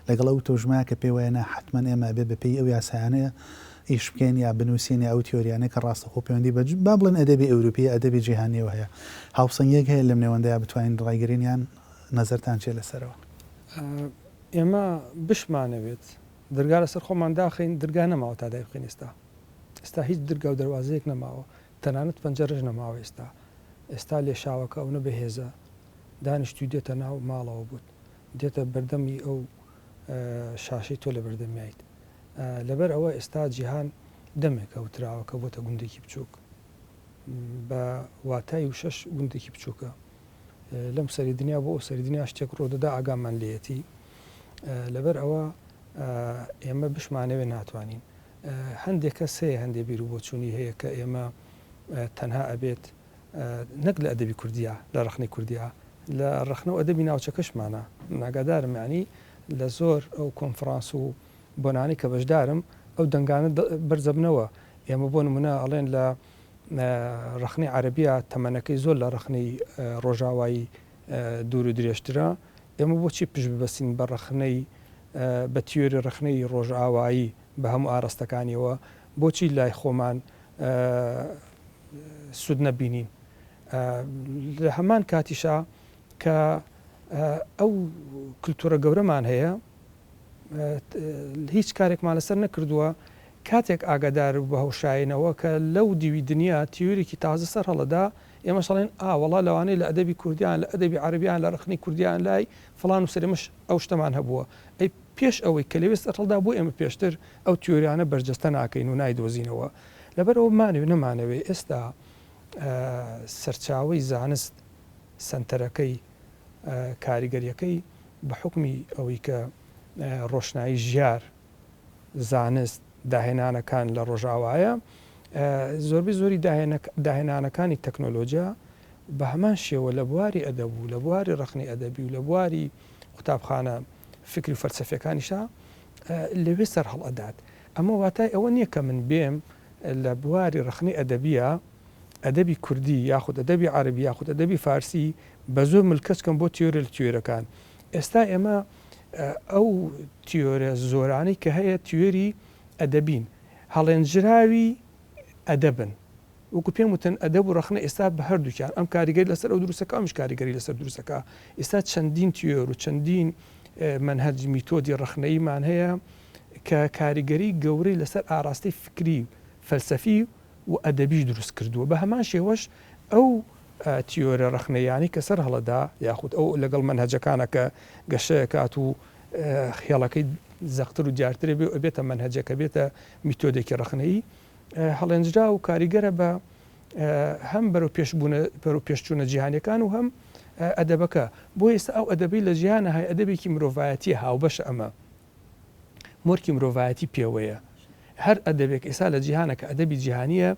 لەگەڵ ئەو تۆژمەیە کە پێی وایە نا حەتمەن ئێمە ئەبێ بە پێی ئەو یاسایانە ئیش بکەین یا بنووسین یا ئەو تیۆریانەی کە ڕاستەخۆ پەیوەندی بە با بڵێن ئەدەبی ئەوروپی یا ئەدەبی جیهانیەوە هەیە هاوسەنگیەک هەیە لەم نێوەندەیا بتوانین ڕایگرین یان نەزەرتان چیە لەسەرەوە؟ ئێمە بشمانەوێت درگا لەسەر خۆمان داخەین درگا نەماوە تا دایبخەین ئێستا ئێستا هیچ درگا و دەروازەیەک نەماوە تەنانەت پەنجەرەش نەماوە ئێستا ئێستا لێشاوەکە ئەونە بەهێزە دانیشتوی دێتە ناو ماڵەوە بۆت دێتە بەردەمی ئەو شاشەی تۆ لە بەردەمیایت لەبەر ئەوە ئێستا جیهان دەمێکە وتراوە کە بۆتە گوندێکی بچووک. بە واتای وشەش گوندێکی بچووکە. لەم سەری دنیا بۆ ئەو سەری دنیا شتێک ڕوودەدا ئاگامان لێیەتی. لەبەر ئەوە ئێمە بشمانەوێ ناتوانین. هەندێک کەس هەیە هەندێ بیر و بۆچوونی هەیە کە ئێمە تەنها ئەبێت نەک لە ئەدەبی کوردیا، لە ڕەخنەی کوردیا، لە ڕەخنە و ئەدەبی ناوچەکەشمانا من ئاگادارم یانی لە زۆر ئەو کۆنفڕانس و بۆنانەی کە بەشدارم ئەو دەنگانە بەرزەبنەوە ئێمە بۆ نمونە ئەڵێن لە ڕەخنەی عەرەبیا تەمەنەکەی زۆر لە ڕەخنەی ڕۆژاوایی دوور و درێژترە ئێمە بۆچی پشت ببەستین بە ڕەخنەی بە تیۆری ڕەخنەی ڕۆژاوایی بە هەموو ئاراستەکانیەوە بۆچی لای خۆمان سوود نەبینین لە هەمان کاتیشا کە ئەو کلتورە گەورەمان هەیە هیچ کارێکمان لەسەر نەکردووە کاتێک ئاگادار و بەهۆشاینەوە کە لەو دیوی دنیا تیۆرێکی تازە سەر هەڵەدا ئێمەش ئەڵێن ئا وەڵا لەوانەیە لە ئەدەبی کوردیان لە ئەدەبی عەرەبیان لە ڕەخنەی کوردیان لای فڵان و سەرێمەش ئەو شتەمان هەبووە ئەی پێش ئەوەی کە لەوێ سەر هەڵدا بۆ ئێمە پێشتر ئەو تیۆریانە بەرجەستە ناکەین و نایدۆزینەوە لەبەرئەوە بمانەوێ نەمانەوێ ئێستا سەرچاوەی زانست سەنتەرەکەی کاریگەریەکەی بە حوکمی ئەوەی کە ڕۆشنایی ژیار زانست داهێنانەکان لە ڕۆژاوایە زۆربەی زۆری داهێنانەکانی تەکنۆلۆجیا بە هەمان شێوە لە بواری ئەدەب و لە بواری ڕەخنەی ئەدەبی و لە بواری قوتابخانە فکری و فەلسەفیەکانیشا لەوێ سەر هەڵئەدات. ئەمە واتای ئەوە نییە کە من بێم لە بواری ڕەخنەی ئەدەبییا ئەدەبی کوردی یاخود ئەدەبی عەرەبی یاخود ئەدەبی فارسی بە زۆر ملکەچ کەم بۆ تیۆرە لە تیۆرەکان. ئێستا ئێمە ئەو تیۆرە زۆرانەی کە هەیە تیۆری ئەدەبین، هەڵێنجراوی ئەدەبن. وەکو پێم وتن ئەدەب و ڕەخنە ئێستا بە هەردووکیان ئەم کاریگەری لەسەر ئەو دروستەکا ئەمیش کاریگەری لەسەر دروستەکا. ئێستا چەندین تیۆر و چەندین مەنهەج میتۆدی ڕەخنەییمان هەیە کە کاریگەری گەورەی لەسەر ئاراستەی فکری و فەلسەفی و ئەدەبیش دروست کردووە. بە هەمان شێوەش ئەو تیۆرە ڕەخنەییانەی کە سەر هەڵەدا یاخود ئەو لەگەڵ مەنهەجەکانە کە گەشەکات و هێڵەکەی زەقتر و دیارتر بێ و ئەبێتە مەنهەجێک ئەبێتە میتۆدێکی ڕەخنەیی هەڵێنجراو و کاریگەرە بە هەم بەرەو پێشبوونە بەرەو پێشچوونە جیهانیەکان و هەم ئەدەبەکە. بۆ ئێستا ئەو ئەدەبەی لە جیهانا هەیە ئەدەبێکی مرۆڤایەتیە هاوبەشە ئەمە مۆرکی مرۆڤایەتی پێوەیە. هەر ئەدەبێک ئێستا لە جیهانە کە ئەدەبی جیهانیە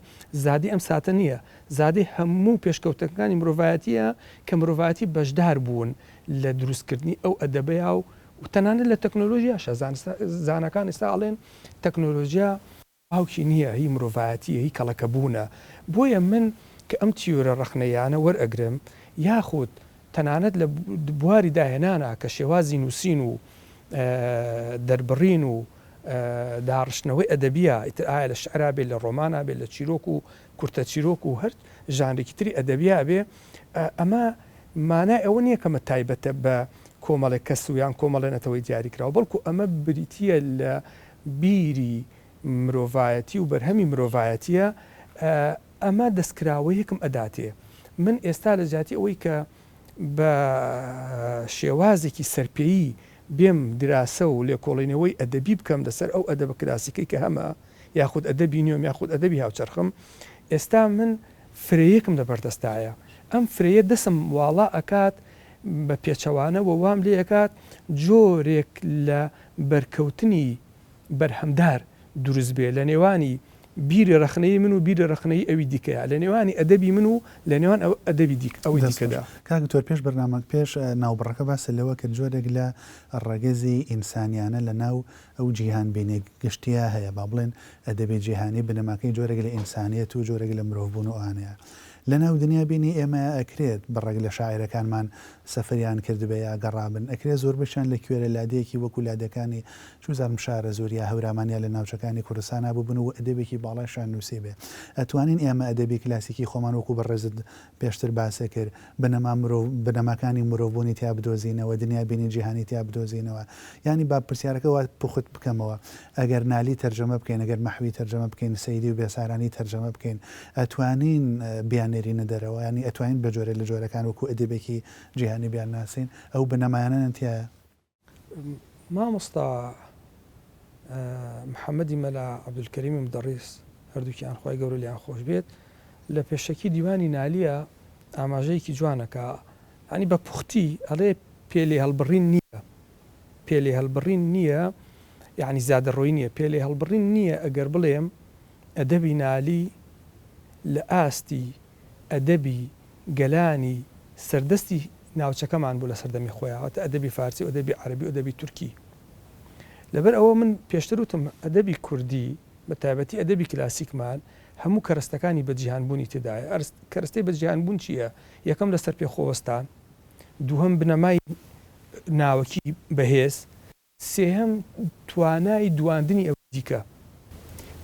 زادەی ئەم ساتە نییە، زادەی هەموو پێشکەوتنەکانی مرۆڤایەتیە کە مرۆڤایەتی بەشدار بوون لە دروستکردنی ئەو ئەدەبەیا و تەنانەت لە تەکنۆلۆژیاشا زاناکان ئێستا ئەڵێن تەکنۆلۆژیا باوکی نییە، هی مرۆڤایەتییە، هی کەڵەکەبوونە. بۆیە من کە ئەم تیۆرە ڕەخنەییانە وەرئەگرم، یاخود تەنانەت لە بواری داهێنانا کە شێوازی نووسین و دەربڕین و داڕشتنەوەی ئەدەبییە، ئیتر ئایا لە شیعرا بێ، لە ڕۆمانا بێ، لە چیرۆک و کورتە چیرۆک و هەر ژانرێکی تری ئەدەبیا بێ، ئەمە مانای ئەوە نییە کە ئەمە تایبەتە بە کۆمەڵێک کەس و یان کۆمەڵێ نەتەوەی دیاریکراو، بەڵکو ئەمە بریتییە لە بیری مرۆڤایەتی و بەرهەمی مرۆڤایەتییە، ئەمە دەستکراوەیەکم ئەداتێ. من ئێستا لە جیاتی ئەوەی کە بە شێوازێکی سەرپێیی بێم دیراسە و لێکۆڵینەوەی ئەدەبی بکەم لەسەر ئەو ئەدەبە کلاسیکەی کە هەمە یاخود ئەدەبی نوێم یاخود ئەدەبی هاوچەرخم، ئێستا من فرەیەکم لە بەردەستایە. ئەم فرەیە دەسم واڵا ئەکات بە پێچەوانەوە وام لێ ئەکات جۆرێک لە بەرکەوتنی بەرهەمدار دروست بێ لە نێوانی بیری ڕەخنەیی من و بیری ڕەخنەیی ئەوی دیکەیا، لە نێوانی ئەدەبی من و لە نێوان ئەدەبی دیک ئەوی دەست خۆش. دیکەدا. کاک دکتۆر پێش بەرنامە پێش ناوبڕەکە باست لەوە کرد جۆرێک لە ڕەگەزی ئینسانیانە لە ناو ئەو جیهانبینیە گشتیە هەیە با بڵێن ئەدەبی جیهانی بنەماکەی جۆرێک لە ئینسانیەت و جۆرێک لە مرۆڤبوون و ئەوانەیە لە ناو دنیا بینی ئێمەیا ئەکرێت بڕێک لە شاعیرەکانمان سەفەریان کردبێ یا گەڕابن ئەکرێ زۆربەشیان لە کوێرە لادێیەکی وەکو لادێکانی چوزانم شارەزوور یا هەورامان یا لە ناوچەکانی کوردستانا بووبن و ئەدەبێکی باڵایشیان نووسیبێ. ئەتوانین ئێمە ئەدەبی کلاسیکی خۆمان وەکو بەڕێزت پێشتر باست کرد بنەما مرۆڤ بنەماکانی مرۆڤبوونی تیا بدۆزینەوە، دنیابینی جیهانی تیا بدۆزینەوە. یانی با پرسیارەکە وا پوخت بکەمەوە ئەگەر نالی تەرجەمە بکەین، ئەگەر مەحوی تەرجەمە بکەین، سەیدی و بێسارانی تەرجەمە بکەین، ئەتوانین بیاننێرینە دەرەوە؟ یانی ئەتوانین بە جۆرێ لە جۆرەکان وەکو ئەدەبێکی جیهانی بیانناسین؟ ئەو بنەمایانەن تیایە؟ مامۆستا محەمەدی مەلا عەبدولکەریمی مودەڕیس هەردووکیان خوای گەورە لێیان خۆش بێت. لە پێشەکی دیوانی نالیە ئاماژەیەکی جوان ئەکا یانی بە پوختی ئەڵێ پێ لێ هەڵبڕین نییە پێ لێ هەڵبڕین نییە یانی زیادەڕۆیی نییە پێ لێ هەڵبڕین نییە ئەگەر بڵێم ئەدەبی نالی لە ئاستی ئەدەبی گەلانی سەردەستی ناوچەکەمان بوو لە سەردەمی خۆیان واتە ئەدەبی فارسی و ئەدەبی عەرەبی و ئەدەبی تورکی لەبەر ئەوە من پێشتر وتم ئەدەبی کوردی بە تایبەتی ئەدەبی کلاسیکمان هەموو کەرەستەکانی بە جیهان بوونی تێدایە کەرەستەی بە جیهان بوون چییە یەکەم لەسەر پێ خۆوەستان دووهەم بنەمای ناوەکی بەهێز سێهەم توانای دواندنی ئەوی دیکە.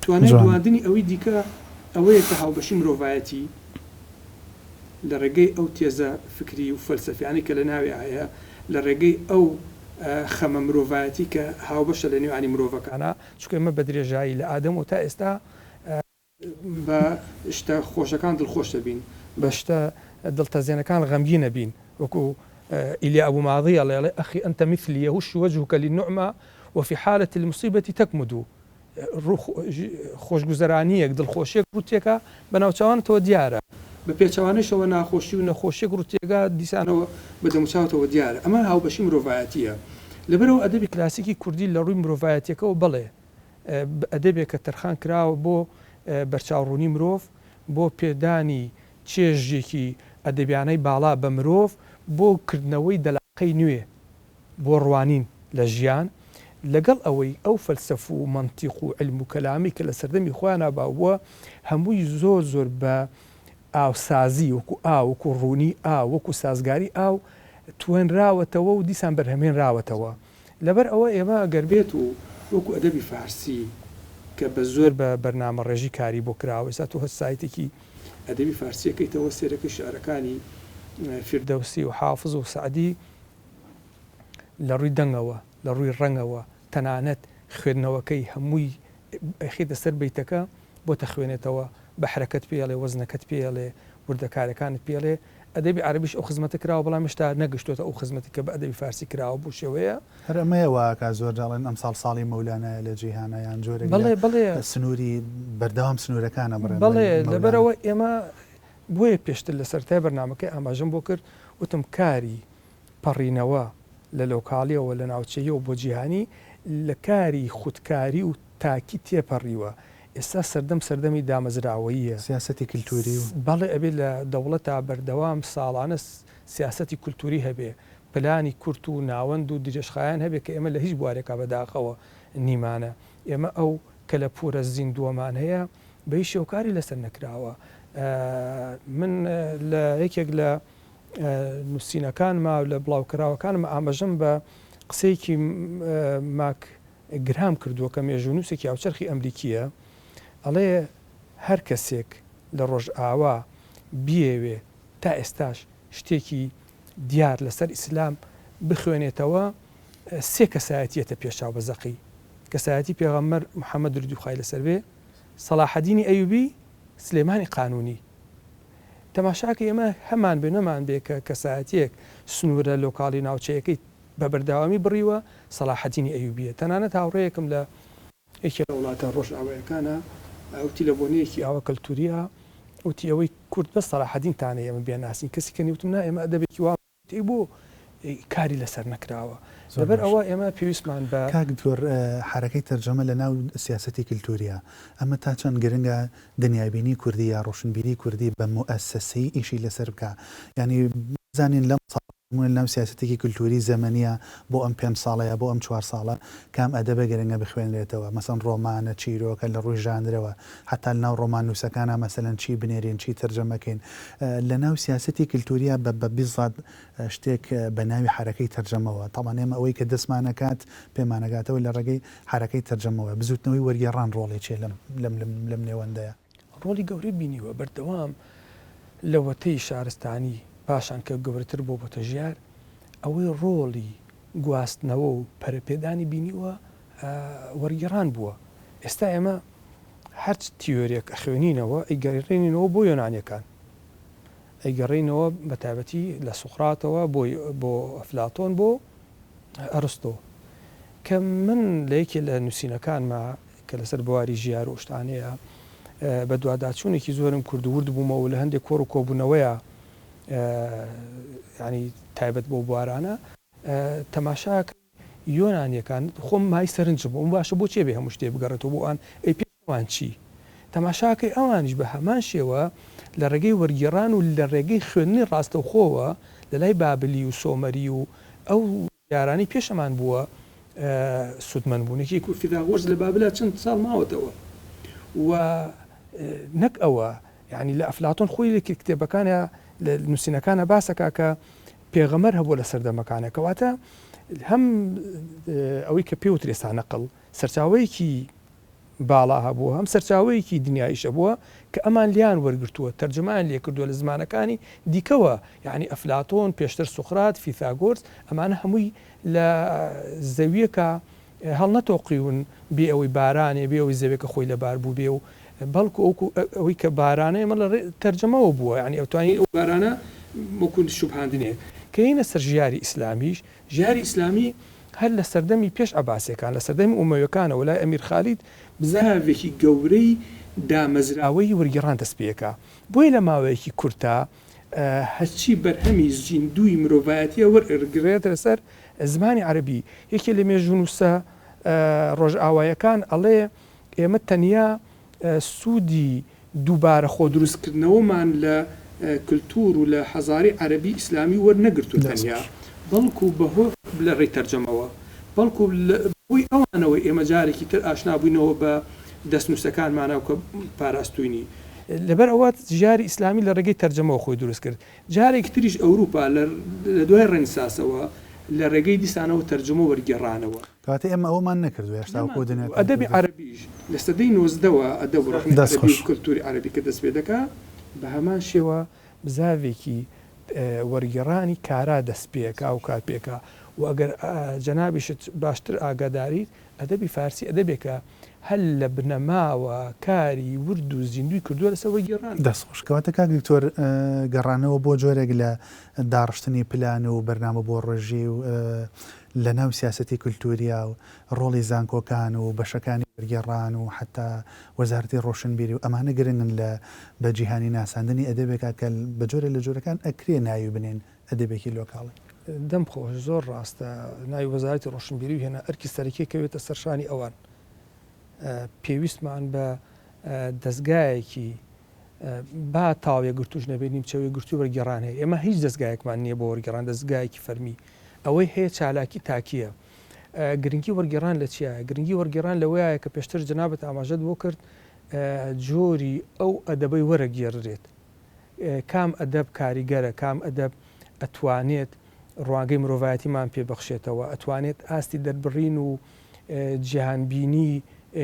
توانای جوانە. دواندنی ئەوی دیکە ئەوەیە کە هاوبەشی مرۆڤایەتی لە ڕێگەی ئەو تێزە فکری و فەلسەفیانەی کە لە ناویا هەیە، لە ڕێگەی ئەو خەمە مرۆڤایەتی کە هاوبەشە لە نێوانی مرۆڤەکانا، چونکە ئێمە بە درێژایی لە ئادەمەوە تا ئێستا، بە شتە خۆشەکان دڵخۆش دەبین، بە شتە دڵتەزێنەکان غەمگین ئەبین، وەکو ئیلیا ئەبو ماضی ئەڵێ، ئەڵێ، اخی انت مثلی یهش وجهک للنعمە وفی حالە المصیبە تکمد، ڕوو خۆشگوزەرانییەک، دڵخۆشییەک ڕوو تێکا بە ناوچاوانتەوە دیارە، بە پێچەوانەیشەوە ناخۆشی و نەخۆشییەک ڕوو تێکا دیسانەوە بە دەموچاوتەوە دیارە، ئەمە هاوبەشی مرۆڤایەتییە، لەبەرئەوە ئەدەبی کلاسیکی کوردی لە ڕووی مرۆڤایەتییەکەوە بەڵێ ئەدەبێکە تەرخان کراوە بۆ بەرچاوڕوونی مرۆڤ، بۆ پێدانی چێژێکی ئەدەبیانەی باڵا بە مرۆڤ، بۆ کردنەوەی دەلاقەی نوێ بۆ ڕوانین لە ژیان، لەگەڵ ئەوەی ئەو فەلسەف و مەنتیق و عیلم و کەلامەی کە لە سەردەمی خۆیانا باو بووە هەمووی زۆر زۆر بە ئاوسازی وەکو ئاو، وەکو ڕوونی ئاو، وەکو سازگاری ئاو توێنراوەتەوە و دیسان بەرهەمهێنراوەتەوە. لەبەر ئەوە ئێمە گەر بێت و وەکو ئەدەبی فارسی کە بە زۆر بە بەرنامەڕێژی کاری بۆ کراوە، ئێستا تۆ هەر سایتێکی ئەدەبی فارسی ئەکەیتەوە سەیرەکەی شیعرەکانی فیردەوسی و حافز و سەعدی لە ڕووی دەنگەوە، لە ڕووی ڕەنگەوە، تەنانەت خوێندنەوەکەی هەمووی ئەخەیتە سەر بەیتەکە بۆت ئەخوێنێتەوە، بەحرەکەت پێ ئەڵێ، وەزنەکەت پێ ئەڵێ، وردەکارەکانت پێ ئەڵێ، ئەدەبی عەرەبیش ئەو خزمەتە کراوە بەڵام هێشتا نەگەشتۆتە ئەو خزمەتی کە بە ئەدەبی فارسی کراوە بەو شێوەیە. هەر ئەمەیە وا ئەکا زۆر جار ئەڵێن ئەمساڵ ساڵی مەولانایە لە جیهانا یان جۆرێک لە بەڵێ بەڵێ. سنووری بەردەوام سنوورەکان ئەبڕێن لە بەڵێ مەولانا. لەبەرئەوە ئێمە بۆیە پێشتر لە سەرەتای بەرنامەکەی ئاماژەم بۆ کرد وتم کاری پەڕینەوە لە لۆکاڵیەوە لە ناوچەییەوە بۆ جیهانی لە کاری خودکاری و تاکی تێپەڕیوە ئێستا سەردەم سەردەمی دامەزراوەییە. سیاسەتی کلتوری و. بەڵێ ئەبێ لە دەوڵەتا بەردەوام ساڵانە سیاسەتی کولتوری هەبێ، پلانی کورت و ناوەند و درێژخایەن هەبێ کە ئێمە لە هیچ بوارێکا بەداخەوە نیمانە. ئێمە ئەو کەلەپورە زیندووەمان هەیە بە هیچ شێوە کاری لەسەر نەکراوە. من لە یەکێک لە نووسینەکانما و لە بڵاوکراوەکانما ئاماژەم بە قسەیەکی ماک گرهام کردووە کە مێژوونووسێکی هاوچەرخی ئەمریکییە، ئەڵێ هەر کەسێک لە ڕۆژئاوا بیەوێ تا ئێستاش شتێکی دیار لەسەر ئیسلام بخوێنێتەوە سێ کەسایەتی یەتە پێش چاو بە زەقی، کەسایەتی پێغەمبەر محەمەد درودی خوای لەسەر بێ، سەڵاحەدینی ئەیوبی، سلێمانی قانونی. تەماشاکە ئێمە هەمان بێ نەمان بێ کە کەسایەتیەک سنوورە لۆکاڵی ناوچەیەکەی بە بەردەوامی بڕیوە سەڵاحەدینی ئەیوبیە تەنانەت هاوڕێیەکم لە یەکێ لە وڵاتە ڕۆژئاوایەکانا وتی لە بۆنەیەکی ئاوا کەلتورییا وتی ئەوەی کورد بەس سەڵاحەدینتانە ئێمە بێناسین کەسی کە نیە وتم نا ئێمە ئەدەبێکی وا ئەی بۆ کاری لەسەر نەکراوە زۆر لەبەر باش. ئەوە ئێمە پێویستمان بە. کاک دکتۆر حەرەکەی تەرجەمە لە ناو سیاسەتی کلتوریە ئەمە تا چەند گرنگە دنیابینی کوردی یا ڕۆشنبیری کوردی بە موئەسەسەیی ئیشی لەسەر بکا یانی بزانین لەم ساڵ نمونە لەناو سیاسەتێکی کلتوری زەمەنیە بۆ ئەم پێنج ساڵە یا بۆ ئەم چوار ساڵە کام ئەدەبە گرنگە بخوێنرێتەوە مەسەن ڕۆمانە چیرۆکە لە ڕووی ژانرەوە حەتا لەناو ڕۆماننووسەکانا مەسەلەن چی بنێرین چی تەرجەمە کەین لەناو سیاسەتی کلتوریا بە بە بیزات شتێک بە ناوی حەرەکەی تەرجەمەوە تەبعەن ئێمە ئەوەی کە دەستمان ئەکات پێمان ئەگاتەوە لە ڕێگەی حەرەکەی تەرجەمەوە بزووتنەوەی وەرگێڕان ڕۆڵی چیە لەم لەم لەم نێوەندەیا؟ ڕۆڵی گەورەی بینیوە بەردەوام لەوەتەی شارستانی پاشان کە گەورەتر بووە بۆتە ژیار ئەوەی ڕۆڵی گواستنەوە و پەرەپێدانی بینیوە وەرگێڕان بووە ئێستا ئێمە هەرچ تیۆرێک ئەخوێنینەوە ئەیگەڕێنینەوە بۆ یۆنانیەکان ئەیگەڕێینەوە بە تایبەتی لە سوقراتەوە بۆ بۆ ئەفلاتۆن بۆ ئەرستۆ کە من لە یەکێ لە نووسینەکانما کە لەسەر بواری ژیار و شتانەیە. بەدواداچوونێکی زۆرم کرد و ورد بوومەوە لە هەندێک کۆڕ و کۆبوونەوەیە یانی تایبەت بەو بوارانە تەماشاکەی یۆنانیەکان خۆم مای سەرنجم بوو باشە بۆچی ئەبێ هەموو شتێ بگەڕێتەوە بۆ ئەوان ئەی پێش ئەوان چی؟ تەماشاکەی ئەوانیش بە هەمان شێوە لە ڕێگەی وەرگێڕان و لە ڕێگەی خوێندنی ڕاستەوخۆوە لە لای بابلی و سۆمەری و ئەو یارانەی پێش ئەمان بووە سوودمەند بوون. یەکێک وەک فیثاغۆرس لە بابلا چەند ساڵ ماوەتەوە و نەک ئەوە یانی لە ئەفلاتۆن خۆی لە کتێبەکانە لە نووسینەکانە باسەکا کە پێغەمبەر هەبووە لە سەردەمەکانە کەواتە هەم ئەوەی کە پێوترێ سانەقڵ سەرچاوەیەکی باڵا هەبووە هەم سەرچاوەیەکی دنیاییش هەبووە کە ئەمان لێیان وەرگرتووە تەرجەمەیان لێ کردووە لە زمانەکانی دیکەوە یانی ئەفلاتۆن پێشتر سوقرات فیثاگۆرس ئەمانە هەمووی لە زەویەکە هەڵنەتۆقیون بێ ئەوەی بارانێ بێ ئەوەی زەویەکە خۆی لەبار بووبێ و بەڵکو ئەوکو ئەوەی کە بارانە ئێمە لە تەرجەمەوە بووە یانی ئەتوانی ئەو بارانە وەکو شوبهاندنێ کە یەینە سەر ژیاری ئیسلامیش ژیاری ئیسلامی هەر لە سەردەمی پێش عەباسیەکان لە سەردەمی ئومەویەکانەوە لای ئەمیر خالید بزاڤێکی گەورەی دامەزراوەی وەرگێڕان دەست پێکا بۆیە لە ماوەیەکی کورتا هەرچی بەرهەمی زیندووی مرۆڤایەتیە وەرئەگرێتە سەر زمانی عەرەبی. یەکێ لە مێژوونووسە ڕۆژئاوایەکان ئەڵێ ئێمە تەنیا سوودی دووبارە خۆدروستکردنەوەمان لە کلتوور و لە حەزاری عەرەبی ئیسلامی وەرنەگرتووە تەنیا، بەڵکو بەهۆ لە ڕێی تەرجەمەوە، بەڵکو بەهۆی ئەوانەوە ئێمە جارێکی تر ئاشنا بووینەوە بە دەستنووسەکانمانەوە کە پاراستووینی. لەبەر ئەوە ژیاری ئیسلامی لە ڕێگەی تەرجەمەوە خۆی دروست کرد. جارێکی تریش ئەوروپا لە دوای ڕێنساسەوە لە ڕێگەی دیسانەوە تەرجومە وەرگێڕانەوە. کەواتە ئێمە ئەوەمان نەکردووە هێشتا وەکو دنیا نەمانکردووە. ئەدەبی عەرەبیش لە سەدەی نۆزدەوە ئەدەب و ڕەخنەی دەست عەرەبی خۆش. و کەلتوری عەرەبی کە دەست پێ دەکا بە هەمان شێوە بزاڤێکی وەرگێڕانی کارا دەست پێ ئەکا و کار پێ ئەکا و ئەگەر جەنابیشت باشتر ئاگاداریت ئەدەبی فارسی ئەدەبێکە هەر لە بنەماوە کاری ورد و زیندووی کردووە لەسەر وەرگێڕان. دەست خۆش. کەواتە کاک دکتۆر گەڕانەوە بۆ جۆرێک لە داڕشتنی پلان و بەرنامە بۆ ڕۆژی و لە ناو سیاسەتی کولتووریا و ڕۆڵی زانکۆکان و بەشەکانی وەرگێڕان و حەتا وەزارەتی ڕۆشنبیری و ئەمانە گرنگن لە بە جیهانی ناساندنی ئەدەبێکا کە بە جۆرێک لە جۆرەکان ئەکرێ ناوی بنێین ئەدەبێکی لۆکاڵی. دەم خۆش، زۆر ڕاستە، ناوی وەزارەتی ڕۆشنبیری و هێنا ئەرکی سەرەکی کەوێتە سەر شانی ئەوان. پێویستمان بە دەزگایەکی با تەواو یەکگرتووش نەبێت نیمچە یەکگرتووی وەرگێڕان هەیە. ئێمە هیچ دەزگایەکمان نییە بۆ وەرگێڕان، دەزگایەکی فەرمی. ئەوەی هەیە چالاکی تاکییە. گرنگی وەرگێڕان لە چیایە؟ گرنگی وەرگێڕان لەوەیە کە پێشتر جەنابت ئاماژەت بۆ کرد جۆری ئەو ئەدەبەی وەرەگێڕدرێت. کام ئەدەب کاریگەرە، کام ئەدەب ئەتوانێت ڕوانگەی مرۆڤایەتیمان پێ بەخشێتەوە، ئەتوانێت ئاستی دەربڕین و جیهانبینی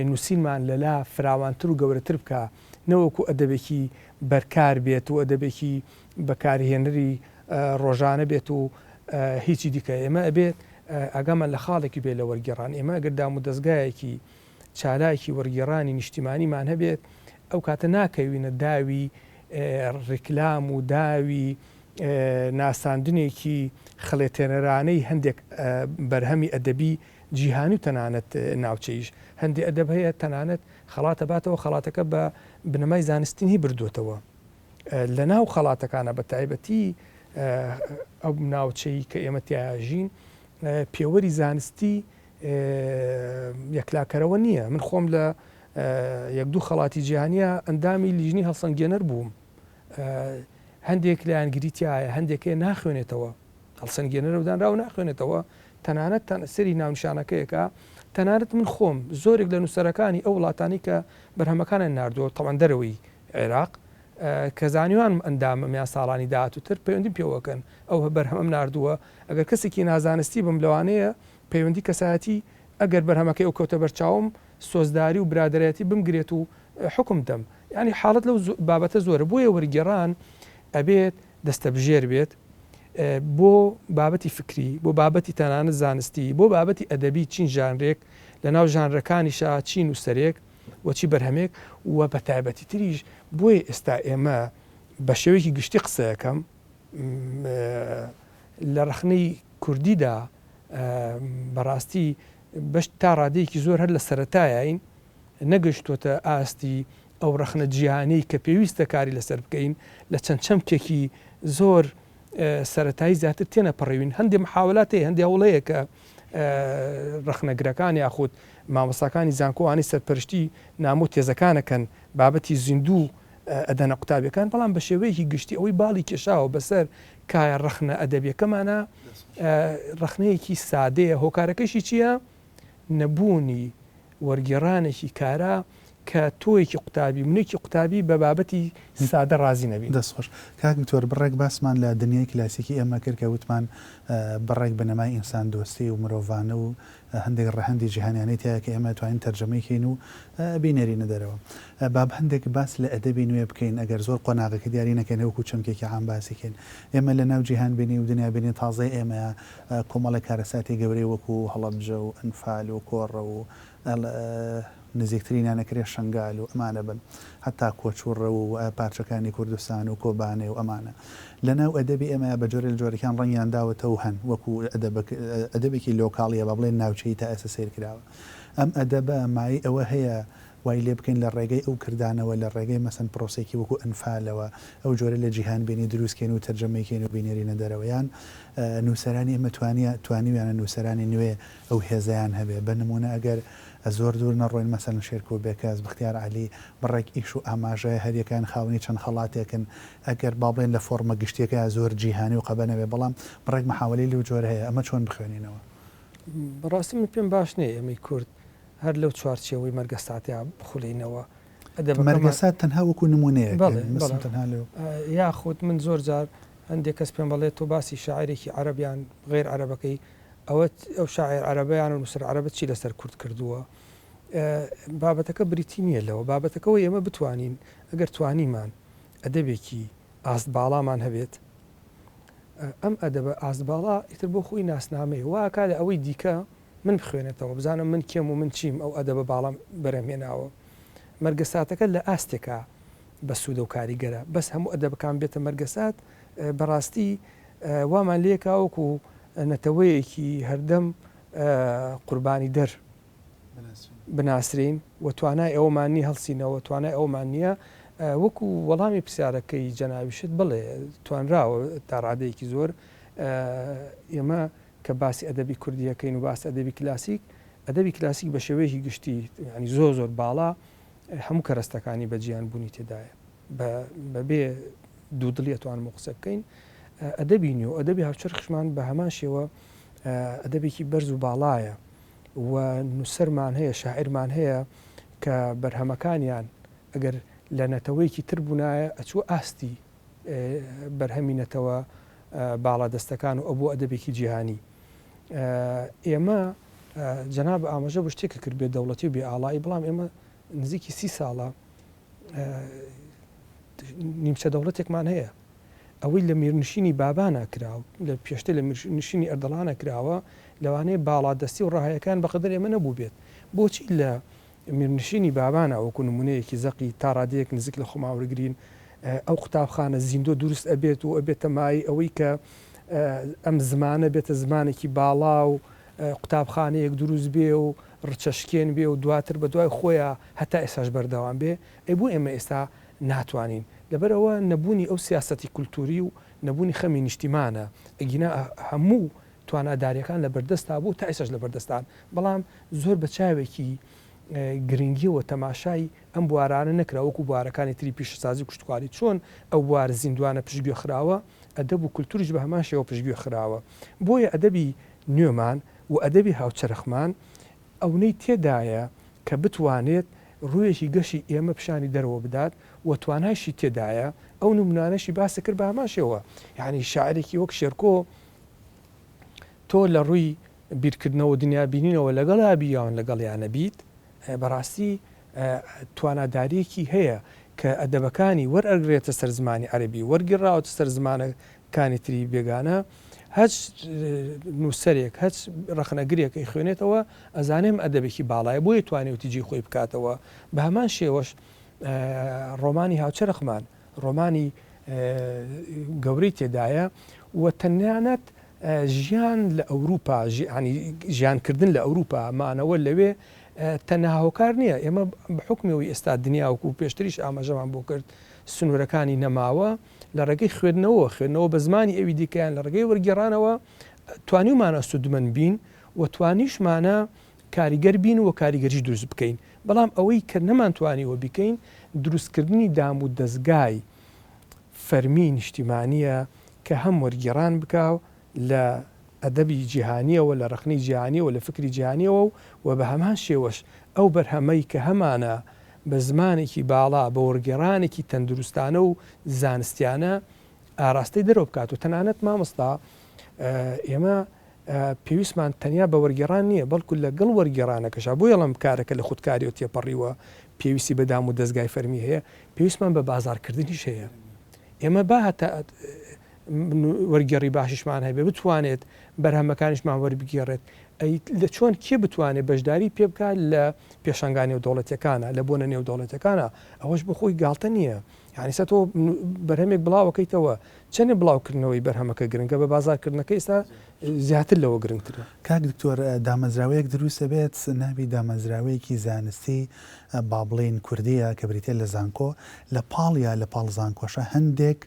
نووسینمان لەلا فراوانتر و گەورەتر بکا، نەوەکو ئەدەبێکی بەرکار بێت و ئەدەبێکی بەکارهێنەری ڕۆژانە بێت و هیچی دیکە. ئێمە ئەبێت ئاگامان لە خاڵێکی بێت لە وەرگێڕان، ئێمە ئەگەر دامودەزگایەکی چالاکی وەرگێڕانی نیشتیمانیمان هەبێت، ئەو کاتە ناکەوینە داوی ڕیکلام و داوی ناساندنێکی خڵێتێنەرانەی هەندێک بەرهەمی ئەدەبی جیهانی و تەنانەت ناوچەییش. هەندێ ئەدەب هەیە تەنانەت خەڵات ئەباتەوە، خەڵاتەکە بە بنەمای زانستیی بردووەتەوە. لە ناو خەڵاتەکانا بە تایبەتی ئەو ناوچەی کە ئێمە تیایا ژین پێوەری زانستی یەکلاکەرەوە نییە. من خۆم لە یەک دوو خەڵاتی جیهانییە ئەندامی لیژنەی هەڵسەنگێنەر بووم. هەندێک لایەنگری تیایە، هەندێک هەیە ناخوێنێتەوە. هەڵسەنگێنەرە و دانراوە ناخوێنێتەوە، تەنانەت سەیری ناونیشانەکەیەکە. تەنانەت من خۆم زۆرێک لە نووسەرەکانی ئەو وڵاتانەی کە بەرهەمەکانیان ناردووە، تەبعەن دەرەوەی عێراق، کە زانیوانم ئەندامم یان ساڵانی داهاتووتر پەیوەندیم پێوەکەن، ئەو بەرهەمەم ناردووە، ئەگەر کەسێکی نازانستی بم لەوانەیە پەیوەندی کەسایەتی ئەگەر بەرهەمەکەی ئەو کەوتە بەرچاوم سۆزداری و برادەرایەتی بمگرێت و حوکم بدەم یانی حاڵەت لەو بابەتە زۆرە بۆیە وەرگێڕان ئەبێت دەستەبژێر بێت بۆ بابەتی فکری بۆ بابەتی تەنانەت زانستی بۆ بابەتی ئەدەبی چین ژانرێک لەناو ژانرەکانیشا چی نووسەرێک و چی بەرهەمێک و بە تایبەتی تریش بۆیە ئێستا ئێمە بە شێوەیەکی گشتی قسەیەکەم لە ڕەخنەی کوردیدا بەڕاستی بەش تا ڕادەیەکی زۆر هەر لە سەرەتایین نەگەشتووەتە ئاستی. ئەو ڕەخنە جیانەی کە پێویستە کاری لەسەر بکەین لە چەند چەمکێکی زۆر سەرەتایی زیاتر تێنەپەڕیوین. هەندێ محاولات هەیە، هەندێ هەوڵ هەیە کە ڕەخنەگرەکان یاخود مامۆستاکانی زانکۆ ئەوانەی سەرپەرشتی نامە و تێزەکان ئەکەن بابەتی زیندوو ئەدەنە قوتابیەکان، بەڵام بە شێوەیەکی گشتی ئەوەی باڵی کێشاوە بەسەر کایە ڕەخنە ئەدەبیەکەمانا ڕەخنەیەکی سادەیە، هۆکارەکەشی چییە؟ نەبوونی وەرگێڕانێکی کارا کە تۆیەکی قوتابی منێکی قوتابی بە بابەتی سادە ڕازی نەبین. دەست خۆش کاک دکتۆر بڕێک باسمان لە دنیای کلاسیکی ئێمە کرد کە وتمان بڕێک بنەمای ئینسان دۆستی و مرۆڤانە و هەندێک ڕەهەندی جیهانیانەی تیایە کە ئێمە توانین تەرجەمەی کەین و بینێرینە دەرەوە. با هەندێک باس لە ئەدەبی نوێ بکەین ئەگەر زۆر قۆناغەکە دیاری نەکەین وەکوو چەمکێکی عام باسی کەین. ئێمە لە ناو جیهان بینی و دنیا بینی تازەی ئێمەیە کۆمەڵێک کارەساتی گەورەی وەکوو هەڵەبجە و ئەنفال و کۆڕەو و نزیکترینیان ئەکرێ شەنگال و ئەمانە بن هەتا کۆچ و ڕەو و پارچەکانی کوردستان و کۆبانێ و ئەمانە لە ناو ئەدەبی ئێمەیا بە جۆرێ لە جۆرەکان ڕەنگیان داوەتە و هەن وەکوو ئەدەبێکی لۆکاڵیە با بڵێین ناوچەیی تا ئێستا سەیر کراوە ئەم ئەدەبە مایەی ئەوە هەیە وای لێ بکەین لە ڕێگەی ئەو کردانەوە لە ڕێگەی مەسەن پرۆسەیەکی وەکوو ئەنفالەوە ئەو جۆرە لە جیهان بینی دروست کەین و تەرجەمەی کەین و بینێرینە دەرەوە یان نووسەرانی ئێمە توانیە توانیویانە نووسەرانی نوێ ئەو هێزەیان هەبێ بە نموونە ئەگەر زۆر دوور نەڕۆین مەسەلەن شێرکۆ بێکەس، بەختیار عەلی، بڕێک ئیش و ئاماژەیە هەریەکەیان خاوەنی چەند خەڵاتێکن ئەگەر با بڵێین لە فۆڕمە گشتیەکەیا زۆر جیهانی و قەبە نەبێ بەڵام بڕێک مەحاوەلەی لەو جۆرە هەیە ئەمە چۆن بخوێنینەوە؟ بەڕاستی من پێم باش نییە ئێمەی کورد هەر لەو چوارچێوەی مەرگەساتیا بخولێینەوە. ئەدەبەکەمان. مەرگەسات تەنها وەکوو نموونەیەک بەڵێ یانی مەسم بەڵێ تەنها لەو. یاخود من زۆر جار هەندێک کەس پێم ئەڵێ تۆ باسی شاعیرێکی عەرەب یان غەیر عەرەبەکەی ئەوە ئەو شاعیر عەرەبە یان ئەو نووسەر عەرەبە چی لەسەر کورد کردووە؟ بابەتەکە بریتی نییە لەوە، بابەتەکە ئەوەی ئێمە بتوانین ئەگەر توانیمان ئەدەبێکی ئاست باڵامان هەبێت، ئەم ئەدەبە ئاست باڵا ئیتر بۆ خۆی ناسنامەیە، وا ئەکا لە ئەوەی دیکە من بخوێنێتەوە بزانم من کێم و من چیم ئەو ئەدەبە باڵام بەرهەم هێناوە. مەرگەساتەکە لە ئاستێکا بەسوودە و کاریگەرە، بەس هەموو ئەدەبەکان بێتە مەرگەسات بەڕاستی وامان لێکا وەکو نەتەوەیەکی هەردەم قوربانیدەر بناسرێین و توانای ئەوەمان نیە هەڵسینەوە، توانای ئەوەمان نیە وەکو وەڵامی پرسیارەکەی جەنابیشت بڵێ توانراوە تا ڕادەیەکی زۆر ئێمە کە باسی ئەدەبی کوردی ئەکەین و باسی ئەدەبی کلاسیک، ئەدەبی کلاسیک بە شێوەیەکی گشتی یانی زۆر زۆر باڵا هەموو کەرەستەکانی بە جیهان بوونی تێدایە. بەبێ دوودڵی ئەتوانم ئەو قسە بکەین. ئەدەبی نوێ و ئەدەبی هاوچەرخیشمان بە هەمان شێوە ئەدەبێکی بەرز و باڵایە و نووسەرمان هەیە، شاعیرمان هەیە کە بەرهەمەکانیان ئەگەر لە نەتەوەیەکی تر بوونایە ئەچووە ئاستی بەرهەمی نەتەوە باڵادەستەکان و ئەبووە ئەدەبێکی جیهانی. ئێمە جەناب ئاماژە بۆ شتێکە کرد بێ دەوڵەتی و بێ ئاڵایی، بەڵام ئێمە نزیکی سی ساڵە نیمچە دەوڵەتێکمان هەیە. ئەوەی لە میرنشینی بابانا کرا و لە پێشتر لە میرنشینی ئەردەڵانا کراوە، لەوانەیە باڵادەستی و ڕەهایەکان بەقەدەر ئێمە نەبووبێت. بۆچی لە میرنشینی بابانا وەکو نموونەیەکی زەقی تا ڕادەیەک نزیک لە خۆمان وەرگرین، ئەو قوتابخانە زیندووە دروست ئەبێت و ئەبێتە مایەی ئەوەی کە ئەم زمانە بێتە زمانێکی باڵا و قوتابخانەیەک دروست بێ و ڕچەشکێن بێ و دواتر بە دوای خۆیا هەتا ئێستاش بەردەوام بێ، ئەی بۆ ئێمە ئێستا ناتوانین؟ لەبەرئەوە نەبوونی ئەو سیاسەتی کولتووری و نەبوونی خەمی نیشتیمانە، ئەگینا هەموو تواناداریەکان لە بەردەستا بوو تا ئێستاش لە بەردەستان، بەڵام زۆر بە چاوێکی گرنگیەوە تەماشای ئەم بوارانە نەکرا وەکو بوارەکانی تری پیشەسازی و کشتوکاڵی چۆن ئەو بوارە زیندوانە پشتگوێ خراوە، ئەدەب و کولتوریش بە هەمان شێوە پشتگوێ خراوە. بۆیە ئەدەبی نوێمان و ئەدەبی هاوچەرخمان ئەونەی تێدایە کە بتوانێت ڕوویەکی گەشی ئێمە پیشانی دەرەوە بدات و توانایشی تێدایە، ئەو نمونانەشی باست کرد بە هەمان شێوە، یانی شاعیرێکی وەک شێرکۆ تۆ لە ڕووی بیرکردنەوە و دنیابینینەوە لەگەڵیا بی یان لەگەڵیا نەبیت، بەڕاستی توانادارییەکی هەیە کە ئەدەبەکانی وەرئەگرێتە سەر زمانی عەرەبی، وەرگێڕاوەتە سەر زمانەکانی تری بێگانە، هەچ نووسەرێک، هەچ ڕەخنەگرێک ئەیخوێنێتەوە ئەزانێ ئەم ئەدەبێکی باڵایە، بۆیە توانیوەتی جێی خۆی بکاتەوە. بە هەمان شێوەش ڕۆمانی هاوچەرخمان، ڕۆمانی گەورەی تێدایە و تەنانەت ژیان لە ئەوروپا، ژیانکردن لە ئەوروپا، مانەوە لەوێ. تەنها هۆکار نییە، ئێمە بە حوکمی ئەوەی ئێستا دنیا وەکو پێشتریش ئاماژەمان بۆ کرد سنوورەکانی نەماوە، لە ڕێگەی خوێندنەوە، خوێندنەوە بە زمانی ئەوی دیکە یان لە ڕێگەی وەرگێڕانەوە توانیومانە سوودمەند بین و توانیشمانە کاریگەر بین و کاریگەریش دروست بکەین، بەڵام ئەوەی کە نەمانتوانیوە بیکەین دروستکردنی دام و دەزگای فەرمی نیشتیمانییە کە هەم وەرگێڕان بکا لە ئەدەبی جیهانییەوە، لە ڕەخنەی جیهانییەوە، لە فکری جیهانییەوە و بە هەمان شێوەش ئەو بەرهەمەی کە هەمانە بە زمانێکی باڵا، بە وەرگێڕانێکی تەندروستانە و زانستیانە ئاراستەی دەرەوە بکات و تەنانەت مامۆستا ئێمە پێویستمان تەنیا بە وەرگێڕان نییە، بەڵکو لەگەڵ وەرگێڕانەکەشا، بۆیە ئەڵێم کارەکە لە خودکارییەوە تێپەڕیوە، پێویستی بە دام و دەزگای فەرمی هەیە، پێویستمان بە بازاڕکردنیش هەیە. ئێمە با هەتا وەرگێڕی باشیشمان هەبێ بتوانێت بەرهەمەکانیشمان وەربگێڕێت، ئەی لە چۆن کێ بتوانێت بەشداری پێ بکات لە پێشانگا نێودەوڵەتیەکانا، لە بۆنە نێودەوڵەتیەکانا، ئەوەش بۆ خۆی گاڵتە نییە. یانی ئێستا تۆ بەرهەمێک بڵاوەکەیتەوە، چەندێ بڵاوکردنەوەی بەرهەمەکە گرنگە، بە بازاڕکردنەکەی ئێستا زیاتر لەوە گرنگترە. کاک دکتۆر دامەزراوەیەک دروست ئەبێت ناوی دامەزراوەیەکی زانستی با بڵێین کوردیە کە بریتیە لە زانکۆ لە پاڵیا لە پاڵ زانکۆشە هەندێک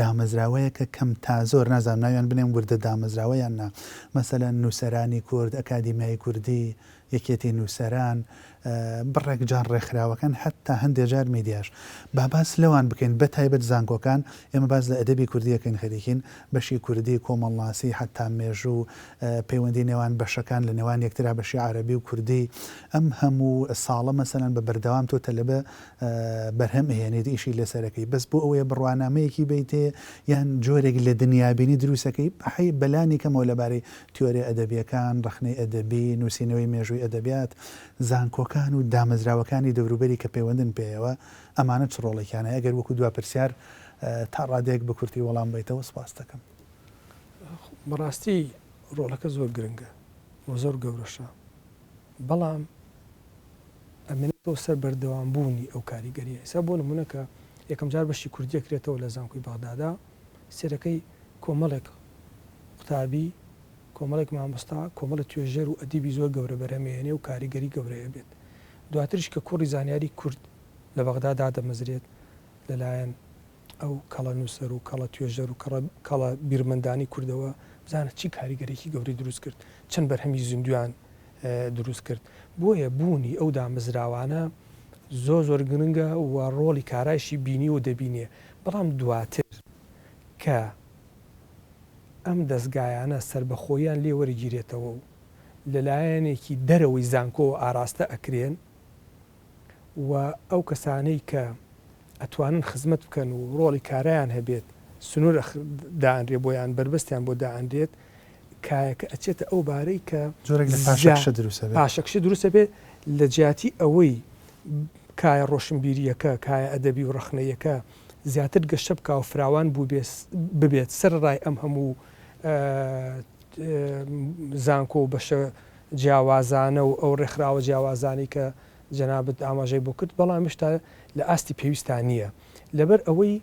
دامەزراوەیەکە کەم تا زۆر نازانم ناویان بنێم وردە دامەزراوە یان نا مەسەلەن نووسەرانی کورد ئەکادیمیای کوردی یەکێتی نووسەران، بڕێک جار ڕێکخراوەکان، حەتتا هەندێ جار میدیاش. با باس لەوان بکەین، بە تایبەت زانکۆکان، ئێمە باس لە ئەدەبی کوردی ئەکەین خەریکین، بەشی کوردی، کۆمەڵناسی، حەتتا مێژوو، پەیوەندی نێوان بەشەکان لە نێوان یەکترا، بەشی عەرەبی و کوردی. ئەم هەموو ساڵە مەسەلەن بە بەردەوام تۆ تەلەبە بەرهەم ئەهێنیت، ئیشی لەسەر ئەکەی، بەس بۆ ئەوەیە بڕوانامەیەکی بەیتێ یان جۆرێک لە دنیابینی دروست ئەکەی، حەی بەلانی کەمەوە لەبارەی تیۆریە ئەدەبییەکان، ڕەخنەی ئەدەبی، نووسینەوەی مێژووی ئەدەبیات، زانکۆکان و دامەزراوەکانی دەوروبەری کە پەیوەندن پێیەوە، ئەمانە چ ڕۆڵێکیان هەیە؟ ئەگەر وەکوو دوا پرسیار تا ڕادەیەک بە کورتی وەڵام بەیتەوە سپاست دەکەم. بەڕاستی ڕۆڵەکە زۆر گرنگە و زۆر گەورەشە، بەڵام ئەمێنێتەوە سەر بەردەوام بوونی ئەو کاریگەرییە. ئێستا بۆ نموونە کە یەکەم جار بەشی کوردی ئەکرێتەوە لە زانکۆی بەغدادا، سەیرەکەی کۆمەڵێک قوتابی، کۆمەڵێک مامۆستا، کۆمەڵێک توێژەر و ئەدیبی زۆر گەورە بەرهەم ئەهێنێ و کاریگەری گەورەی ئەبێت. دواتریش کە کۆڕی زانیاری کورد لە بەغدا دادەمەزرێت لە لایەن ئەو کەڵە نووسەر و کەڵە توێژەر و کەڵە بیرمەندانی کوردەوە بزانە چی کاریگەریی گەورەی دروست کرد، چەند بەرهەمی زیندوویان دروست کرد. بۆیە بوونی ئەو دامەزراوانە زۆر زۆر گرنگە و ڕۆڵی کارایشی بینیوە و دەبینێ. بەڵام دواتر کە ئەم دەزگایانە سەربەخۆییان لێ وەرگیرێتەوە و لە لایەنێکی دەرەوەی زانکۆوە ئاراستە ئەکرێن و ئەو کەسانەی کە ئەتوانن خزمەت بکەن و ڕۆڵی کارایان هەبێت سنوور دائەنرێ بۆیان بەربەستیان بۆ دائەنرێت کایەکە ئەچێتە ئەو بارەی کە جۆرێک لە پاشەکشە دروست ئەبێت. پاشەکشە دروست ئەبێت لە جیاتی ئەوەی کایە ڕۆشنبیرییەکە، کایە ئەدەبی و ڕەخنەییەکە زیاتر گەشە بکا و فراوان ببێت سەرەڕای ئەم هەموو زانکۆ و بەشە جیاوازانە و ئەو ڕێکخراوە جیاوازانەی کە جەنابت ئاماژەی بۆ کرد، بەڵام هێشتا لە ئاستی پێویستا نییە. لەبەر ئەوەی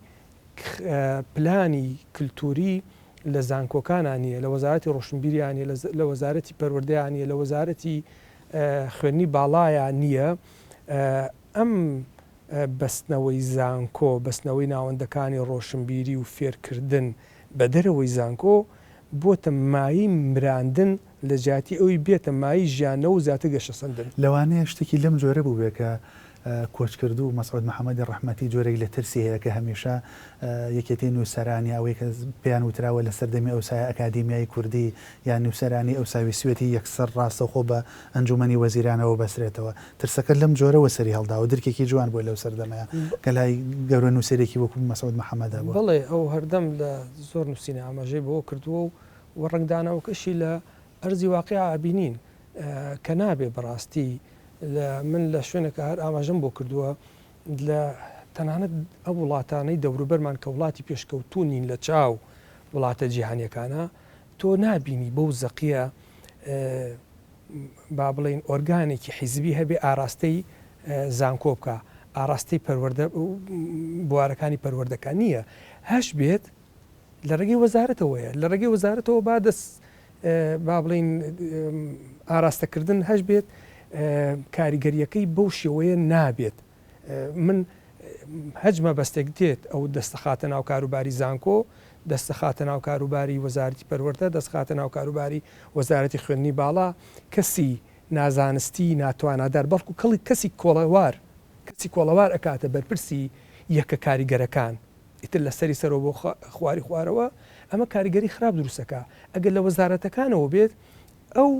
پلانی کلتوری لە زانکۆکانا نییە، لە وەزارەتی ڕۆشنبیریا نییە، لە وەزارەتی پەروەردەیا نییە، لە وەزارەتی خوێندنی باڵایا نییە، ئەم بەستنەوەی زانکۆ، بەستنەوەی ناوەندەکانی ڕۆشنبیری و فێرکردن بە دەرەوەی زانکۆ، بۆتە مایەی مراندن لە جیاتی ئەوی بێتە مایەی ژیانەوە و زیاتر گەشەسەندن. لەوانەیە شتێکی لەم جۆرە بووبێ کە کۆچکردوو مەسعود محەمەدی ڕەحمەتی جۆرێک لە ترسی هەیە کە هەمیشە یەکێتی نووسەران یا ئەوەی کە پێیان وتراوە لە سەردەمی ئەوسایە ئەکادیمیای کوردی یا نووسەرانی ئەوسا ویستویەتی یەکسەر ڕاستەوخۆ بە ئەنجوومەنی وەزیرانەوە بەسرێتەوە. ترسەکە لەم جۆرەوە سەری هەڵداوە. درکێکی جوان بووە لەو سەردەمەیا کە لای گەورە نووسەرێکی وەکوو مەسعود محەمەد هەبووە. بەڵێ ئەو هەردەم لە زۆر نووسینە ئاماژەی بەوە کردووە و و ڕەنگدانەوەکەشی لە ئەرزی واقیع ئەبینین کە نابێ بەڕاستی لە من لە شوێنێکا هەر ئاماژەم بۆ کردووە لە تەنانەت ئەو وڵاتانەی دەوروبەرمان کە وڵاتی پێشکەوتوو نین لە چاو وڵاتە جیهانیەکانا تۆ نابینی بەو زەقیە با بڵێین ئۆرگانێکی حیزبی هەبێ ئاراستەی زانکۆ بکا ئاراستەی پەروەردە بوارەکانی پەروەردەکە نییە هەش بێت لە ڕێگەی وەزارەتەوەیە لە ڕێگەی وەزارەتەوە با دەست با بڵین ئاراستەکردن هەش بێت کاریگەریەکەی بەو شێوەیە نابێت. من هەچ مەبەستێک دێت ئەو دەستەخاتە ناو کاروباری زانکۆ، دەستەخاتە ناو کاروباری وەزارەتی پەروەردە، دەستخاتە ناو کاروباری وەزارەتی خوێندنی باڵا، کەسی نازانستی، ناتوانادار، بەڵکو کەڵی کەسی کۆڵەوار، کەسی کۆڵەوار ئەکاتە بەرپرسی یەکە کاریگەرەکان، ئیتر لە سەری سەرەوە بۆ خواری خوارەوە، ئەمە کاریگەری خراپ دروست ئەکا. ئەگەر لە وەزارەتەکانەوە بێت، ئەو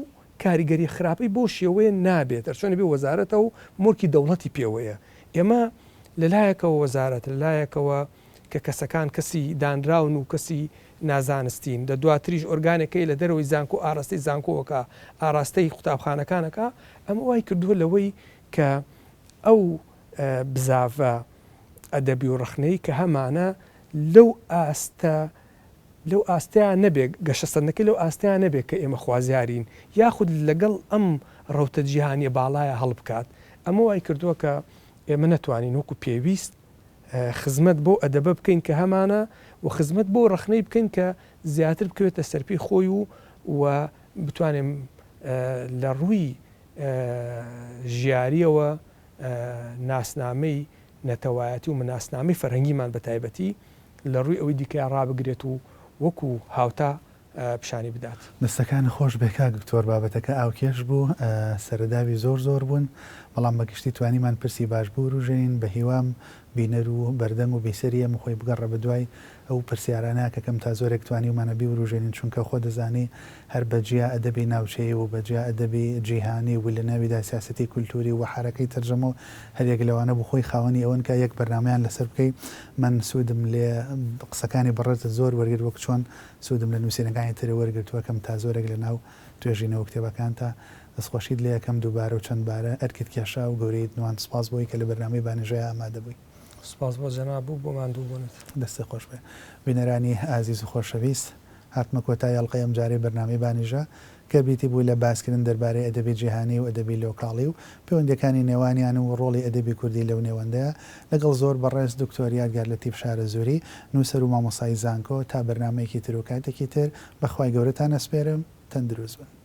کاریگەری خراپەی بەو شێوەیە نابێت، هەرچۆنی بێ وەزارەتە و مۆرکی دەوڵەتی پێوەیە. ئێمە لە لایەکەوە وەزارەت، لە لایەکەوە کە کەسەکان کەسی دانراون و کەسی نازانستین، لە دواتریش ئۆرگانێک هەیە لە دەرەوەی زانکۆ ئاراستەی زانکۆ ئەکا، ئاراستەی قوتابخانەکان ئەکا، ئەمە وای کردووە لەوەی کە ئەو بزاڤە ئەدەبی و ڕەخنەیی کە هەمانە لەو ئاستە لەو ئاستەیا نەبێ، گەشەسەندنەکەی لەو ئاستەیا نەبێ کە ئێمە خوازیارین، یاخود لەگەڵ ئەم ڕەوتە جیهانییە باڵایە هەڵبکات. ئەمە وای کردووە کە ئێمە نەتوانین وەکو پێویست خزمەت بەو ئەدەبە بکەین کە هەمانە و خزمەت بەو ڕەخنەی بکەین کە زیاتر بکەوێتە سەرپێی خۆی و و بتوانێ لە ڕووی ژیارییەوە ناسنامەی نەتەوایەتی و ناسنامەی فەرهەنگیمان بە تایبەتی لە ڕووی ئەوی دیکەیا ڕابگرێت و وەکوو هاوتا پیشانی بدات. دەستەکانت خۆش بێ کاک دکتۆر بابەتەکە ئاوکێش بوو سەرەداوی زۆر زۆر بوون بەڵام بە گشتی توانیمان پرسی باش بوروژێنین بە هیوام بینەر و بەردەنگ و بیسەری ئێمە خۆی بگەڕێ بە دوای ئەو پرسیارانە کە کەم تا زۆرێک توانیومانە بیوروژێنین چونکە خۆ دەزانی هەر بە جیا ئەدەبی ناوچەیی و بە جیا ئەدەبی جیهانی و لە ناویدا سیاسەتی کولتووری و حەرەکەی تەرجەمە و هەر یەک لەوانە بۆ خۆی خاوەنی ئەوەن کە یەک بەرنامەیان لەسەر بکەی من سوودم لێ قسەکانی بەڕێزت زۆر وەرگرت وەک چۆن سوودم لە نووسینەکانی تر وەرگرتووە کەم تا زۆرێک لە ناو توێژینەوە کتێبەکانتا دەستخۆشیت لێ ئەکەم دووبارە و چەند بارە ئەرکت کێشا و گەورەیت نواند سوپاس بۆی کە لە بەرنامەی بانێژەیا ئامادە بووی. سوپاس بۆ جەناب و بۆ ماندووبوونت. دەستت خۆش بێ. بینەرانی ئازیز و خۆشەویست هاتمە کۆتایی ئەڵقەی ئەمجارەی بەرنامەی بانیژە کە بریتی بوو لە باسکردن دەربارەی ئەدەبی جیهانی و ئەدەبی لۆکاڵی و پەیوەندیەکانی نێوانیان و ڕۆڵی ئەدەبی کوردی لەو نێوەندەیا لەگەڵ زۆر بەڕێز دکتۆر یادگار لەتیف شارەزووری نووسەر و مامۆستای زانکۆ تا بەرنامەیەکی تر و کاتێکی تر بە خوای گەورەتان ئەسپێرم تەندروست بن.